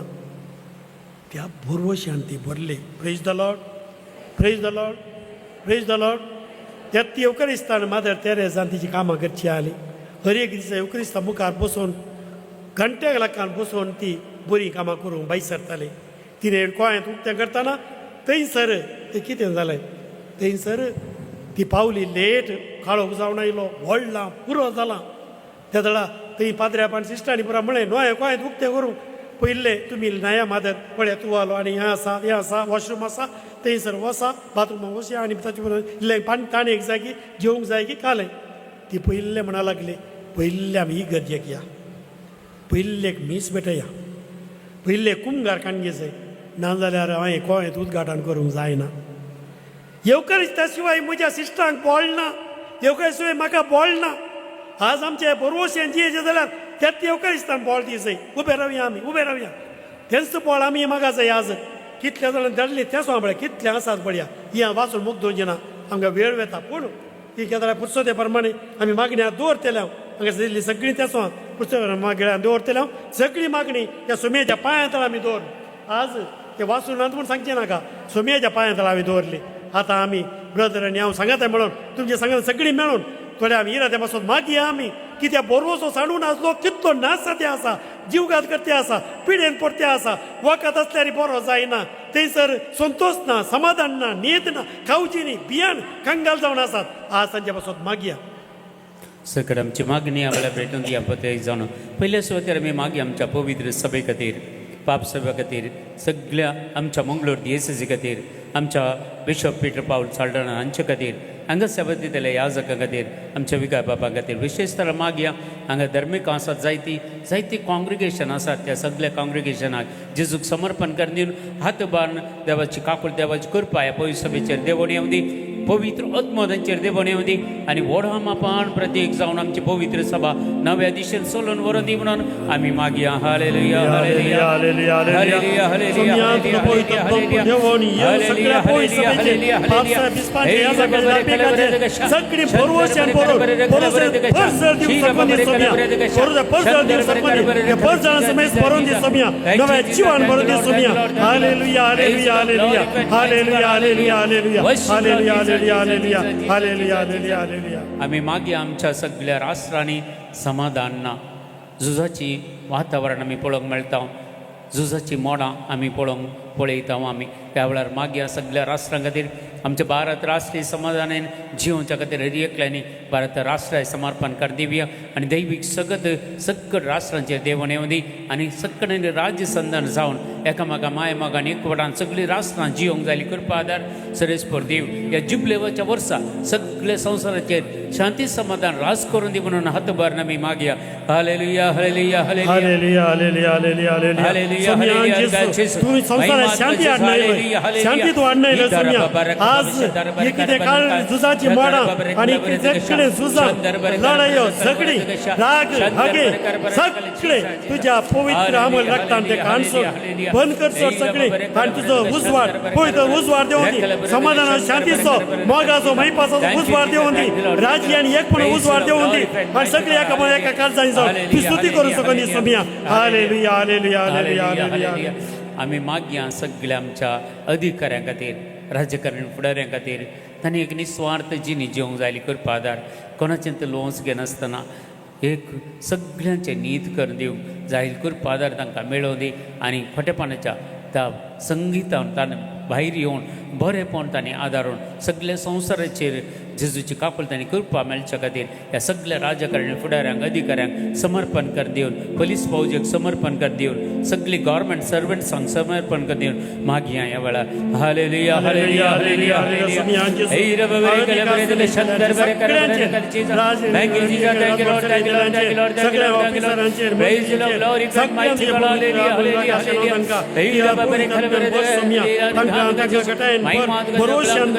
त्या भरवशान ती भरली. Praise the Lord, praise the Lord, praise the Lord. त्या ती येवक्रिस्तान मादर तेरेजान तिची कामां करची आसली. हर एक दिसा येवक्रिस्ता मुखार बसून घंट्याक लाखान बसून ती बरीं कामां करूंक भायर सरताली. तिणें गोंयांत उक्तें करतना थंयसर तें कितें जालें, थंयसर ती पावली लेट, काळोख जावन आयलो, व्हडलां पुरो जालां. त्या वेळा थंय पाद्र्यापान सिस्टरांनी पुरा म्हळें, न्हय गोंयांत उक्तें करूंक पयलें तुमी न्हया मादर पळया तुवालो आनी हें आसा, हें आसा, वॉशरूम आसा, थंयसर वसा, बाथरुमाक वसया आनी ताचे बरोबर इल्लें पाणी ताणेक जाय की जेवंक जाय की कालें. ती पयल्लें म्हणा लागली, पयल्लें आमी इगर्जेक या, पयल्लें एक मीस भेटया, पयल्लें कुमगार काणगे जाय, नाजाल्यार हांवें गोंयांत उद्घाटन करूंक जायना. येवकारिस्ता शिवाय म्हज्या सिस्टरांक बोळ ना, येवकारिस्ता शिवाय म्हाका बोळ ना. आज आमचे बरोवशें जियेचें जाल्यार त्याच येवकारिस्तान बोळ दी जाय. उबे रावया आमी, उबे रावया. तेंच बोळ आमी मागा जाय. आज कितल्या जाणां धाडली तेंच पळया, कितले आसात पळया. ही हांव वाचून मुग्दोवचें ना, आमकां वेळ वेता. पूण ती केदळा पुर्सोते प्रमाणे आमी मागण्या दवरतले. हांव हांगा दिल्ली सगळीं तेंच पुस्तक मागण्या दवरतले. हांव सगळी मागणी त्या सुमयेच्या पांया तळा आमी दवर. आज ते वाचून नात म्हूण सांगचें नाका, सुमयेच्या पांया तळा आमी दवरली. आतां आमी ब्रदर आनी हांव सांगता म्हणून तुमचे सांगता सगळीं मेळून थोडे आमी इराद्या पासून मागया आमी की त्या बोरवसो सांडून आज लोक कितलो नाश जाते आसा, जीवघात करते आसा, पिडेन पडते आसा. वखद आसल्यार बरो जायना, थंयसर संतोश ना, समाधान ना, न्हीद ना, खावची न्ही, भियान कंगाल जावन आसात. आज तांच्या पासून मागया. सकट आमची मागणी आम्हाला भेटून दिया प्रत्येक जावन. पयल्या सुवातेर आमी मागया आमच्या पवित्र सभे खातीर, पाप सभे खातीर, सगळ्या आमच्या मंगळूर दियेसेसी खातीर, आमच्या बिशप पिटर पावल साल्डाना हांचे खातीर, हांगा सेवा दितले याजका खातीर, आमच्या विकाय बापा खातीर. विशेश तर मागया हांगा धर्मीक आसात जायती जायती कॉंग्रिगेशन आसात, त्या सगळ्या कॉंग्रिगेशनाक जेजूक समर्पण करून दिवन हात बारून देवाची काकूळ, देवाची कृपा ह्या पवित्र सभेचेर देवण येवं दी, पवित्र आत्मो तांचेर देवण येवं दी आनी व्हडा मापान प्रत्येक जावन आमची पवित्र सभा नव्या दिशेन चलोवन व्हरोन दी म्हणून आमी मागया. Hallelujah, hallelujah, hallelujah, hallelujah, hallelujah, Somaiya तुजो पवित्र हालेलुया, देवोन येवन सगळ्या पवित्र हालेलुया, सभेचे पाप साहेब बिस्पांचे ह्या सगळ्या धार्मिकांचे सगळी भरवशान भरून भरोसे परजळ दिवंक सकून दी सोमया, भरोसे परजळ दिवंक सकून दी. हे परजळ समेत भरून दी सोमया, नव्या जीवन भरून दी Somaiya. Hallelujah, hallelujah, hallelujah, hallelujah, hallelujah, hallelujah, hallelujah, hallelujah, hallelujah, hallelujah, hallelujah, hallelujah. आमी मागीर आमच्या सगळ्या राष्ट्रांनी समाधान ना, झुजाची वातावरण आमी पळोवंक मेळटा, झुजाची मोडां आमी पळोवंक पळयता आमी. त्या वेळार मागीर सगळ्या राष्ट्रां खातीर, आमच्या भारत राष्ट्रीय समाधानान जिवच्या खातीर हर एकल्यांनी भारत राष्ट्राय समर्पण कर दिवया आनी दैवीक सगत सगळ राष्ट्रांचेर देवण येवं दी आनी सगळ्यांनी राज्य संदान जावन एकामेका माय मागान एकवटान सगळीं राष्ट्रां जिवंक जाली कृपा आदार सरेस्पर देव ह्या जुबलेवाच्या वर्सा सगळ्या संवसाराचेर शांती समाधान राज करून दी म्हणून हात भरून आमी मागया. Hallelujah, hallelujah, hallelujah. Hallelujah, hallelujah, hallelujah, hallelujah. Hallelujah, Somaiya, hallelujah, जेजू, तुम्ही संवसारात शांती हाडणाय, शांती तूं हाडणाय सोमया. आज हे कितें काळ झुजाची मोडां आनी सगळे झुजां, लढायो, सगळी राग हागे सगळे तुझ्या पवित्र अमोल रक्तान ते काणसून बंद कर सोड सगळे. आणि तुझो उजवाड, पवित्र उजवाड देवून दी, समाधाना शांतीचो मोगाचो महिपाचो उजवाड देवून दी, राज्य आणि एकपण उजवाड देवून दी आणि सगळे एका एका काळजांनी जावन ती स्तुती करू शकून दी Somaiya. Hallelujah, hallelujah, hallelujah, hallelujah. आमी मागया सगळ्या आमच्या अधिकाऱ्यां खातीर, राजकारणी फुडाऱ्यां खातीर, तांणी एक निस्वार्थ जिणी जिवंक जाय कृपा आदार, कोणाचें ते लोंस घेनासतना एक सगळ्यांचें नीत करून दिवंक जाय कृपा आदार तांकां मेळोवं दी आनी खोटेपणाच्या त्या संगितान ताणें भायर येवन बरेंपण तांणी आदारून सगल्या संवसाराचेर जेजूची कापल तांणी कृपा मेळच्या खातीर ह्या सगल्या राजकारणी फुडाऱ्यांक अधिकाऱ्यांक समर्पण कर दिवन, पोलीस फौजेक समर्पण कर दिवन, सगळी गव्हर्मेंट सर्वंट्सांक समर्पण कर दिवन मागया ह्या वेळार. Hallelujah, hallelujah, hallelujah, hallelujah. हे रब बरे कले बरे दिले शंकर बरे कर बरे कर Jesus. Thank you Jesus, thank you Lord, thank you Lord, thank you Lord, thank you Lord, thank you Lord. Praise the Lord, glory to mighty God. Hallelujah, hallelujah, hallelujah. हे रब बरे कले बरे भरोश्यान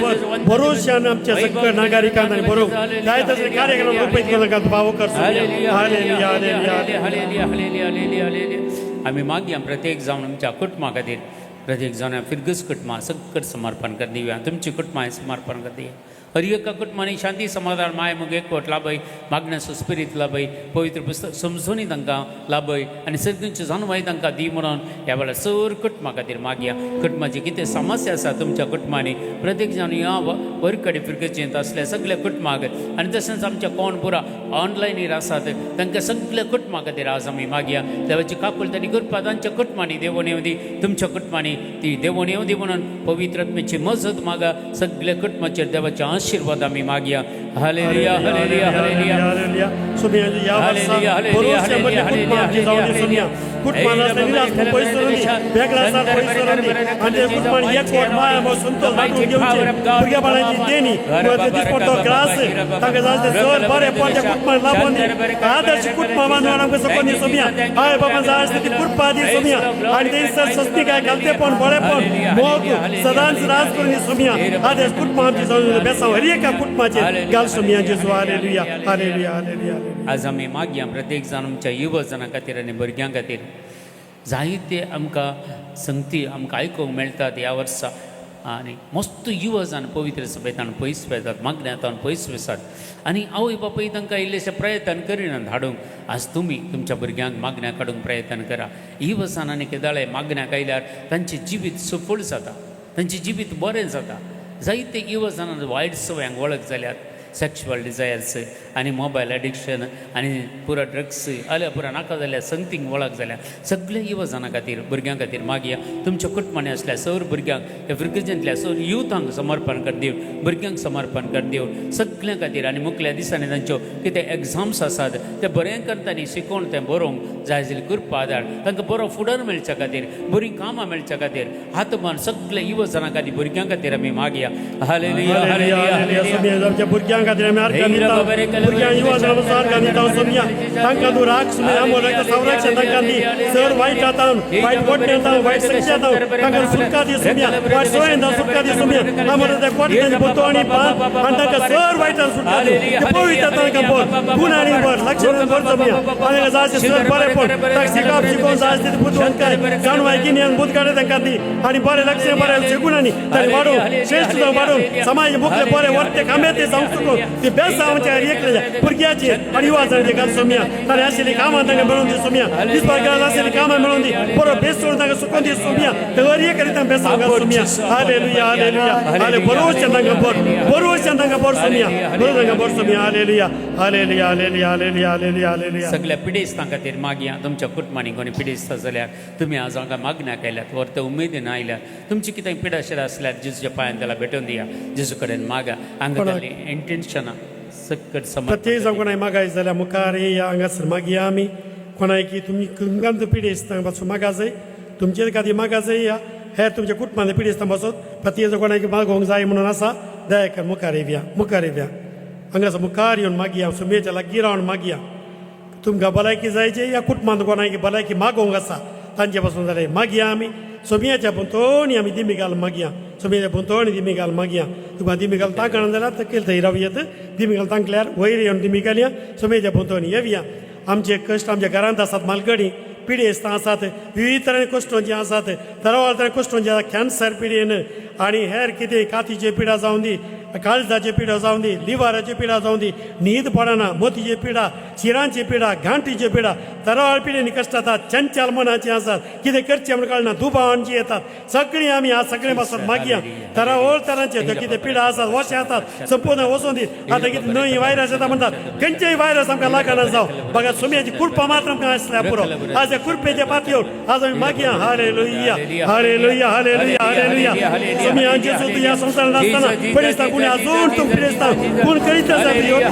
भरोश्यान आमच्या सगळ्या नागरिकांना आनी बरोवंक जाय तसले कार्यक्रम रुपेत करून पावो कर. Hallelujah, hallelujah, hallelujah, hallelujah. Hallelujah, hallelujah, hallelujah, hallelujah. आमी मागया प्रत्येक जावन आमच्या कुटुंबा खातीर, प्रत्येक जावन फिरगस कुटुंबां सगळं समर्पण कर दिवया, तुमची कुटुंबां समर्पण कर दिवया. हर एका कुटुंबांनी शांती समाधान माय मग एकवट लाभय, मागण्याचो स्पिरीत लाभय, पवित्र पुस्तक समजूनय तांकां लाभय आनी सगळ्यांची जाणवाय तांकां दी म्हणून ह्या वेळार सर कुटुंबा खातीर मागया. कुटुंबाची कितें समस्या आसा तुमच्या कुटुंबांनी, प्रत्येक जावन ह्या वरकडे फिरगचेंत आसल्या सगल्या कुटुंबाक आनी तशेंच आमच्या कोण पुरा ऑनलायनीर आसात तांकां सगल्या कुटुंबा खातीर आज आमी मागया. देवाची काकूल तांणी कृपा तांच्या कुटुंबांनी देवून येवं दी, तुमच्या कुटुंबांनी ती देवून येवं दी म्हणून पवित्र आत्म्याची मजत मागा. सगल्या कुटुंबाचेर देवाचे आशीर्वाद आमी मागया. Hallelujah, hallelujah, hallelujah. Hallelujah. सुमिया, ह्या वर्सा हालेलुया, हालेलुया, भरोश्या मदले हालेलुया, कुटुंबां आमची जावन दी सुमिया. कुटुंबां आसले निराश पयस करून दी, वेगळा आसा पयस करून दी आनी ते कुटुंबान एकवट माया मोग संतोष वांटून घेवचे. भुरगेपणाची देणी दिसपडटो ग्रास तांकां जाय ते चड बरें त्या कुटुंबान लाभोवन दी. आदर्श कुटुंबां बांदून आमकां सकून दी सुमिया. I बाबा जाय आसली ती कृपा दी सुमिया आनी थंयसर सस्तीकाय घालतेपण बरेंपण मोग सदांच राज करून दी सुमिया. आदर्श कुटुंबां आमची जावन बेसांव हर एका कुटुंबाचेर घाल सुमिया जेजू. Hallelujah, hallelujah, hallelujah. आज आमी मागया प्रत्येक जाण आमच्या युवजनां खातीर आनी भुरग्यां खातीर. जायते आमकां संगती आमकां आयकूंक मेळटात ह्या वर्सा आनी मस्त युवजन पवित्र सभेतान पयस वेतात, मागण्यांतान पयस वतात आनी आवय बापूय तांकां इल्लेशे प्रयत्न करिनात हाडूंक. आज तुमी तुमच्या भुरग्यांक मागण्याक हाडूंक प्रयत्न करा. युवजान आनी केदाळे मागण्याक आयल्यार तांचें जिवीत सफळ जाता, तांचें जिवीत बरें जाता. जायते युवजनां वायट सवयांक वळख जाल्यात, सेक्शुअल डिजायर्स आनी मोबायल एडिक्शन आनी पुरा ड्रग्स आल्या पुरा नाका जाल्या संगतींक वळख जाल्या. सगल्या युवजनां खातीर भुरग्यां खातीर मागया. तुमच्या कुटुंबांनी आसल्या सर भुरग्यांक ह्या फिरगजेंतल्या सर युथांक समर्पण कर दिवन, भुरग्यांक समर्पण कर दिवन सगल्यां खातीर. आनी मुखल्या दिसांनी तांच्यो कितें एग्जाम्स आसात ते बरें करतानी शिकोवन तें बरोवंक जाय जाल्यार कृपा आदार तांकां बरो फुडार मेळच्या खातीर, बरीं कामां मेळच्या खातीर हात मान सगल्या युवजनां खातीर भुरग्यां खातीर आमी मागया. Hallelujah, hallelujah, hallelujah. सुमिया, आमच्या भुरग्यां खातीर आमी अर्घां दिता. भुरग्यांक युवा अर्घां दिता सुमिया. तांकां तूं राख सुमिया, आमोर संरक्षण तांकां दी. चड वायट जाता, वायट वटणे जाता, वायट शक्ती जाता, तांकां सुटका दी सुमिया. वायट सोयेन सुटका दी सुमिया. आमोर ते कोट बोतो आनी पान आनी तांकां चड वायटान सुटका दी. ते पवित्र तांकां भर, गुणांनी भर, लक्षणान भर सुमिया. आनी जाय ते चड बरें पड तांकां शिकप शिकोवन जाय ते बुदवंतकाय जाणवाय गिन्यान बुद्ध काडे तांकां दी आनी बरें लक्ष बरें गुणांनी तांणी वाडोवंक, श्रेश्ठ जावं वाडोवंक, समाज मुखले बरें वर्ते कामे ते जावंक चुकून ती बेस्ट आमच्या एकल्या भुरग्याची आनी युवा जाणांची घाल सुमिया. ताणें आशिल्ली कामां तांकां मेळोवन दी सुमिया. दिसपाक गरज आशिल्ली कामां मेळोवन दी. बरो बेस सोडून तांकां सुकोवन दी सुमिया. ते हर एक रितान बेसांव घाल सुमिया. हालेलुया, हालेलुया, हाले. बरोवचें तांकां भर, बरोवचें तांकां भर सुमिया, बरो तांकां भर सुमिया. Hallelujah, hallelujah, hallelujah, hallelujah, hallelujah, hallelujah. सगल्या पिडेस्तां खातीर मागया. तुमच्या कुटुंबांनी कोणी पिडेस्त जाल्यार तुमी आज हांगा मागण्या केल्यात वर ते उमेदीन आयल्यात, तुमची कितें पिडाशेर आसल्यार जेजूच्या पांयान त्याला भेटोवन दिया, जेजू कडेन मागा. हांगा जाल्ली इंटेन्शनां सकट प्रत्येक जाण समज कोणाय मागाय जाल्यार मुखार येया, हांगासर मागया आमी. कोणाय की तुमी तुमकां पिडेस्तांक पासून मागा जाय, तुमचे खातीर मागा जाय या हेर तुमच्या कुटुंबांत पिडेस्तां पासून प्रत्येक जाण कोणाक मागोवंक जाय म्हणून आसा, दया कर मुखार येवया, मुखार येवया. हांगासर मुखार येवन मागया, सुमेच्या लागीं रावन मागया. तुमकां भलायकी जायची या कुटुंबांत कोणाक भलायकी मागोवंक आसा तांचे पासून जाल्यार मागया. आमी सोमियाच्या भोंवतणी आमी दिमी घाल मागया, सोमियाच्या भोंवतणी दिमी घाल मागया. तुमकां दिमी घाल तांकणा जाल्यार तकेल थंय रावं येत. दिमी घाल तांकल्यार वयर येवन दिमी घालया, सोमियाच्या भोंवतणी येवया. आमचे कश्ट आमच्या घरांत आसात, मालगडी पिडेस्तां आसात, विविध तरेन कश्टोंची आसात, तरावर तरेन कश्टोंची आसात. कॅन्सर पिडेन आनी हेर कितें कातीचे पिडा जावन दी. काळजाची पिडा जावं दी, लिव्हराची पिडा जावं दी, न्हीद पडना, मोतीची पिडा, शिरांची पिडा, घांटीची पिडा, तराळ पिडेनी कश्ट जातात, चंचल मनाची आसात, कितें करचें म्हूण कळना, दुबावांची येतात. सगळीं आमी आज सगळें पासून मागया. तरावळ तरांचे त्यो कितें पिडा आसात, वशे आसात, संपूर्ण वचून दी. आतां कितें नवी व्हायरस येता म्हणटात, खंयचेय व्हायरस आमकां लागना जावं, बघा सुम्याची कुरपा मात्र आमकां आसल्या पुरो. आज त्या कुरपेच्या पातयेर आज आमी मागया. Hallelujah, hallelujah, hallelujah, hallelujah. सुम्या जेजू, तुज्या संवसारांत आसतना पिडेस्तां कोणी अजून तूं पिडेस्तां कोण करीत आसा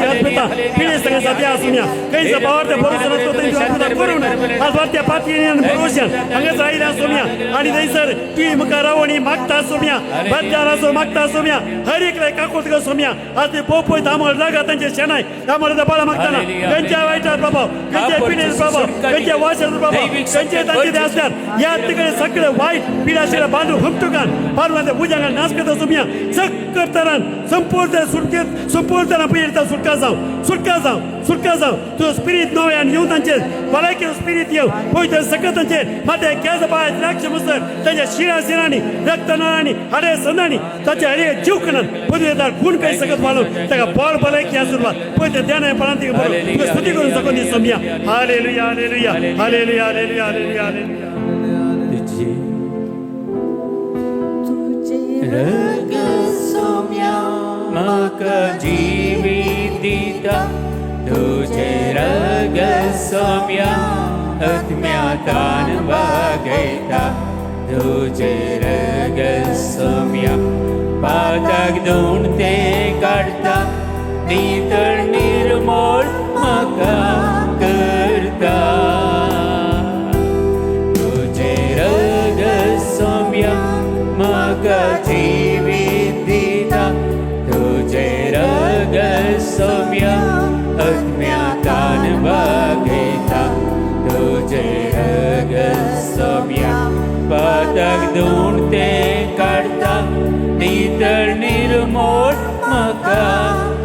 अद्भुतां पिडेस्तां साद्या आसुया. खंयचो भावार्थ भरोसो नासतो थंय तूं अद्भुतां करूं नये. आज वाट्या पातयेन भरोश्यान हांगाच आयल्या सोम्या आनी थंयसर तुवें मुखार रावणी मागता सोम्या, बद्दाराचो मागता सोम्या, हर एकल्या काकूत कर सोम्या. आज ते पोपय तांबड जागा तांचे शेणाय तांबड बाळा मागताना खंयच्या वायटार प्रभाव, खंयच्या पिडेर प्रभाव, खंयच्या वाशाचो प्रभाव, खंयचे तांचे ते असल्यार ह्या तिकडे सगळे वायट पिडा शिरा बांदून हुमटुकान पारवान भुजांगान नाश करता सोम्या. सक्कर तरान संपूर्ण सुटकेत, संपूर्ण तरान पिडेता सुटका जावं, सुटका जावं, सुटका जावं. तुजो स्पिरीत नव्यान येवन तांचेर भलायकेचो स्पिरीत येवन पवित्र सगळं तांचेर माते केंस पांय द्राक्ष मुसर तांच्या शिरा शिरांनी, रक्तनळांनी, हाडे संदांनी, ताच्या हरे जीव कणान पदवेदार गुण काही सगळं वाळून ताका बळ भलायकी आशीर्वाद पवित्र ध्यान पणांती बरोबर तुका स्तुती करून सकून दी Saumya. Hallelujah, hallelujah, hallelujah, hallelujah, hallelujah, hallelujah. तुझे तुझे रग सोम्या म्हाका जिवीत दिता, तुझे रग सोम्या आत्म्यातान वागयता, तुझे रग सोम्या पाताक दोन ते काडटा, नितळ निर्मोळ म्हाका करता. तुझे रग सोम्या म्हाका जिवीत दिता, तुझे रग सोम्या अज्ञातान वागयता, तुझे रग सोम्या पातक दोन ते काडटा, नितळ निर्मोळ म्हाका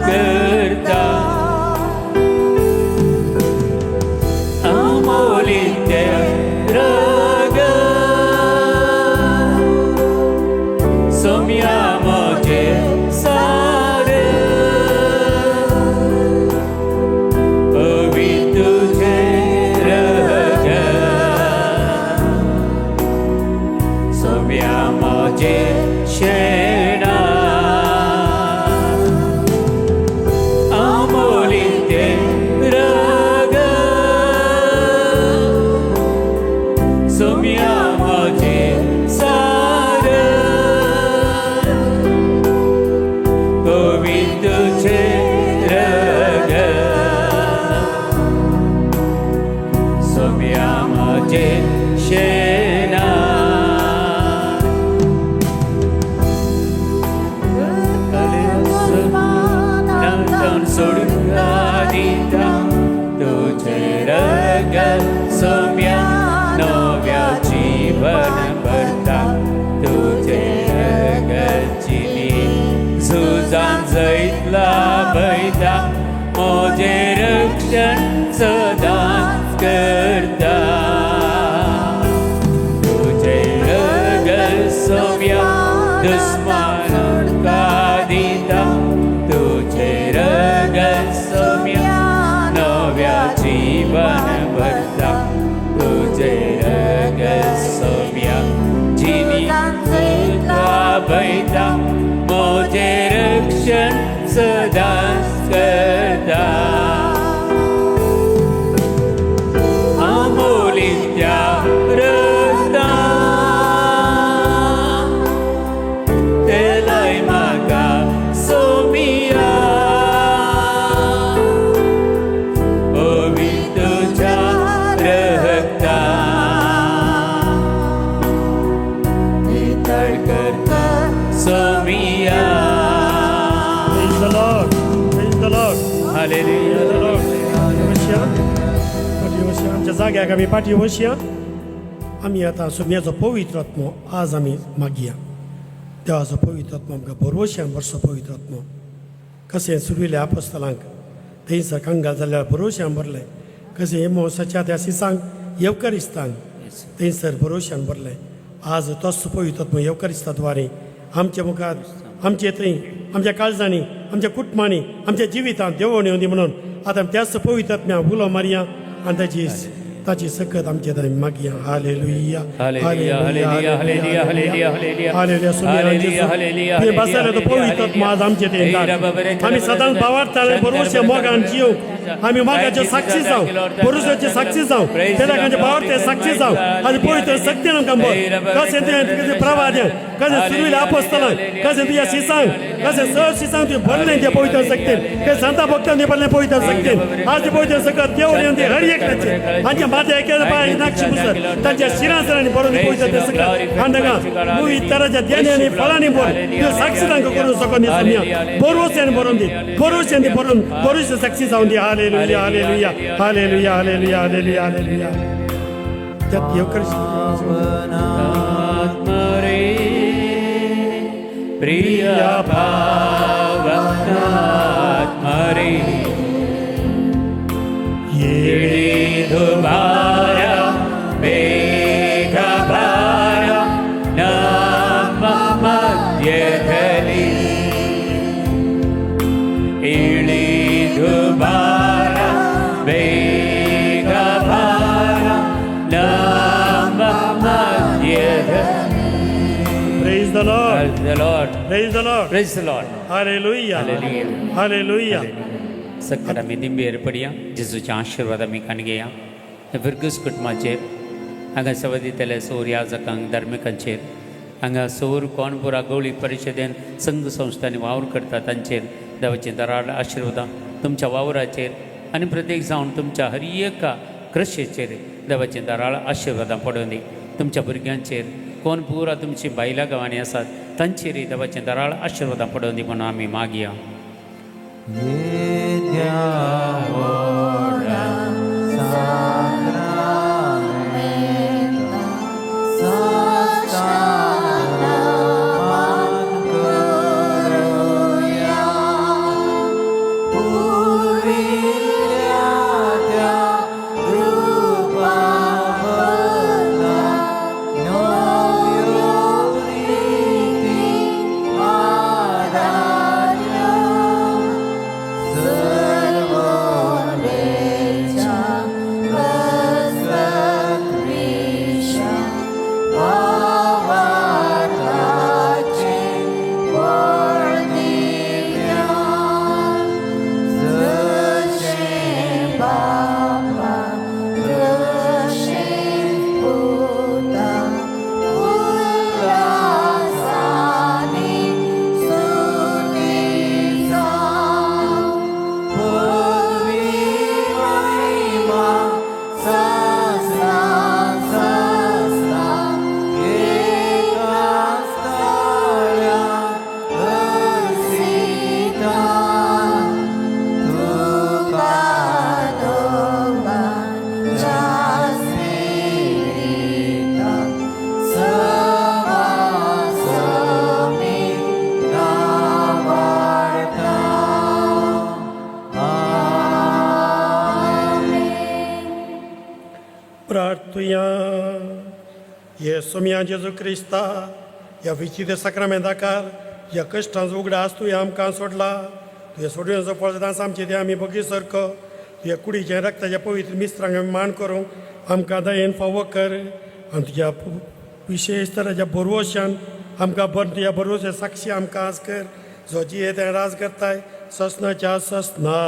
करता. अमोलित्य रग सोम्या म्हजे सार, पवी तुझे रग सोम्या म्हजे शेणा. अमोलित्य रग सोम्या म्हजे सार, कवी तुझे रग सोम्या म्हजे शेणा. सोडून दिता, तुझे रग सोम्या नव्या जीवन भरता, तुझे रग चिनी झुजान जैतला भयता, म्हजें रक्षण सदांच करता. तुझे रग सोम्या दुस्मानाक दिता, तुझे रग सोम्या नव्या जीवन भरता, तुझे रग सोम्या जिनी भयता, म्हजें रक्षण सदांच करता. अमोलित्या रक्ता तेलय म्हाका सोमिया, पवी तुज्या रक्ता नितळ करता सोमिया. Praise the Lord. Praise the Lord. Hallelujah. Praise the Lord. बसया. पाठी बसया. आमच्या जाग्याक आमी पाठी बसया. आमी आतां सुम्याचो पवित्र आत्मो आज आमी मागया. देवाचो पवित्र आत्मो आमकां भरवश्यान भरसो. पवित्र आत्मो कशें सुरविल्या आपोस्तलांक थंयसर कंगाल जाल्यार भरवश्यान भरलें, कशें हेमोसाच्या त्या सिसांक येवकरिस्तांक थंयसर भरवश्यान भरलें, आज तोच पवित्र आत्मो येवकरिस्ता द्वारे आमच्या मुखार, आमचे थंय, आमच्या काळजांनी, आमच्या कुटुंबांनी, आमच्या जिवितांत देवोन येवंदी म्हणून आतां त्याच पवित्र उलो मारया आनी ताची ताची सकत आमचे थंय मागया. Hallelujah. Hallelujah, hallelujah, hallelujah, hallelujah, hallelujah. Hallelujah. Hallelujah, hallelujah, तुवें बसयलें तो पवित्र आत्मा आज आमचे थंय Hey, Rabba, आमी सदांच भावार्थान बरोवचे मोगान जिवंक आमी मोगाचे साक्षी जावं, बरोवचे साक्षी जावं, तेन्ना भावार्थे साक्षी जावं आनी पवित्र शक्तीन आमकां भर. कशें तुवें प्रवाह कशें सुरवेला आपोस्तलांक, कशें तुज्या शिसांक, कशें सहज शिसांक तुवें भरलें ते पवित्र शक्तीन, कशें संता भक्तांक तुवें भरलें पवित्र शक्तीन, आज ते पवित्र सकत देव येवन ते हर एकल्याचे हांच्या माथ्या एकेल्या पांय नाक्षी पुसत तांच्या शिरांसरांनी भरून पवित्र ते सकत आनी तांकां नवी तराच्या देण्यांनी फळांनी भर त्यो साक्षी तांकां करूंक शकत न्ही सोम्या भरोश्यान भरून दी, भरोश्यान दी भरून भरोश्या साक्षी जावन दी. Hallelujah, hallelujah, hallelujah, hallelujah, hallelujah, hallelujah. त्यात येवकार आत्मरे प्रिय भावनात्मरे येळी मेघ भारा नाम मध्यधली इळी मेघ भारा नाम मध्यधली. Praise the Lord. Praise the Lord. Praise the Lord. Praise the Lord. Hallelujah. Hallelujah. Hallelujah. सकट आमी दिंबेर पडया, जेजूच्या आशिर्वाद आमी कान घेया. फिरगूस कुटुंबाचेर, हांगा सेवा दितले सौर याजकांक, धार्मिकांचेर, हांगा सौर कोणपुरा गवळी परिशदेन संघ संस्थांनी वावर करता तांचेर देवाची दराळ आशिर्वादां तुमच्या वावराचेर आनी प्रत्येक जावन तुमच्या हर एका कृशेचेर देवाची दराळ आशिर्वादां पडून दी. तुमच्या भुरग्यांचेर, कोण पुरा तुमची बायलां गांवांनी आसात तांचेरय देवाचे दराळ आशिर्वादां पडून दी म्हणून आमी मागया. प्रार्थुया. हे सोमया जेजू क्रिस्ता, ह्या विचित्र साक्रामेंताकार ह्या कश्टांचो उगडास तुवें आमकां सोडला. तुवें सोडण्याचो फळ आमचे ते आमी बगी सारको तुज्या कुडीचें रक्ताच्या पवित्र मिस्त्रांक आमी मान करूंक आमकां दयेन फावो कर आनी तुज्या विशेश तराच्या बरवशान आमकां बर तुज्या बरवशा साक्षी आमकां आज कर, जो जिये तें राज करताय ससनाच्या ससना.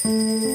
Amen.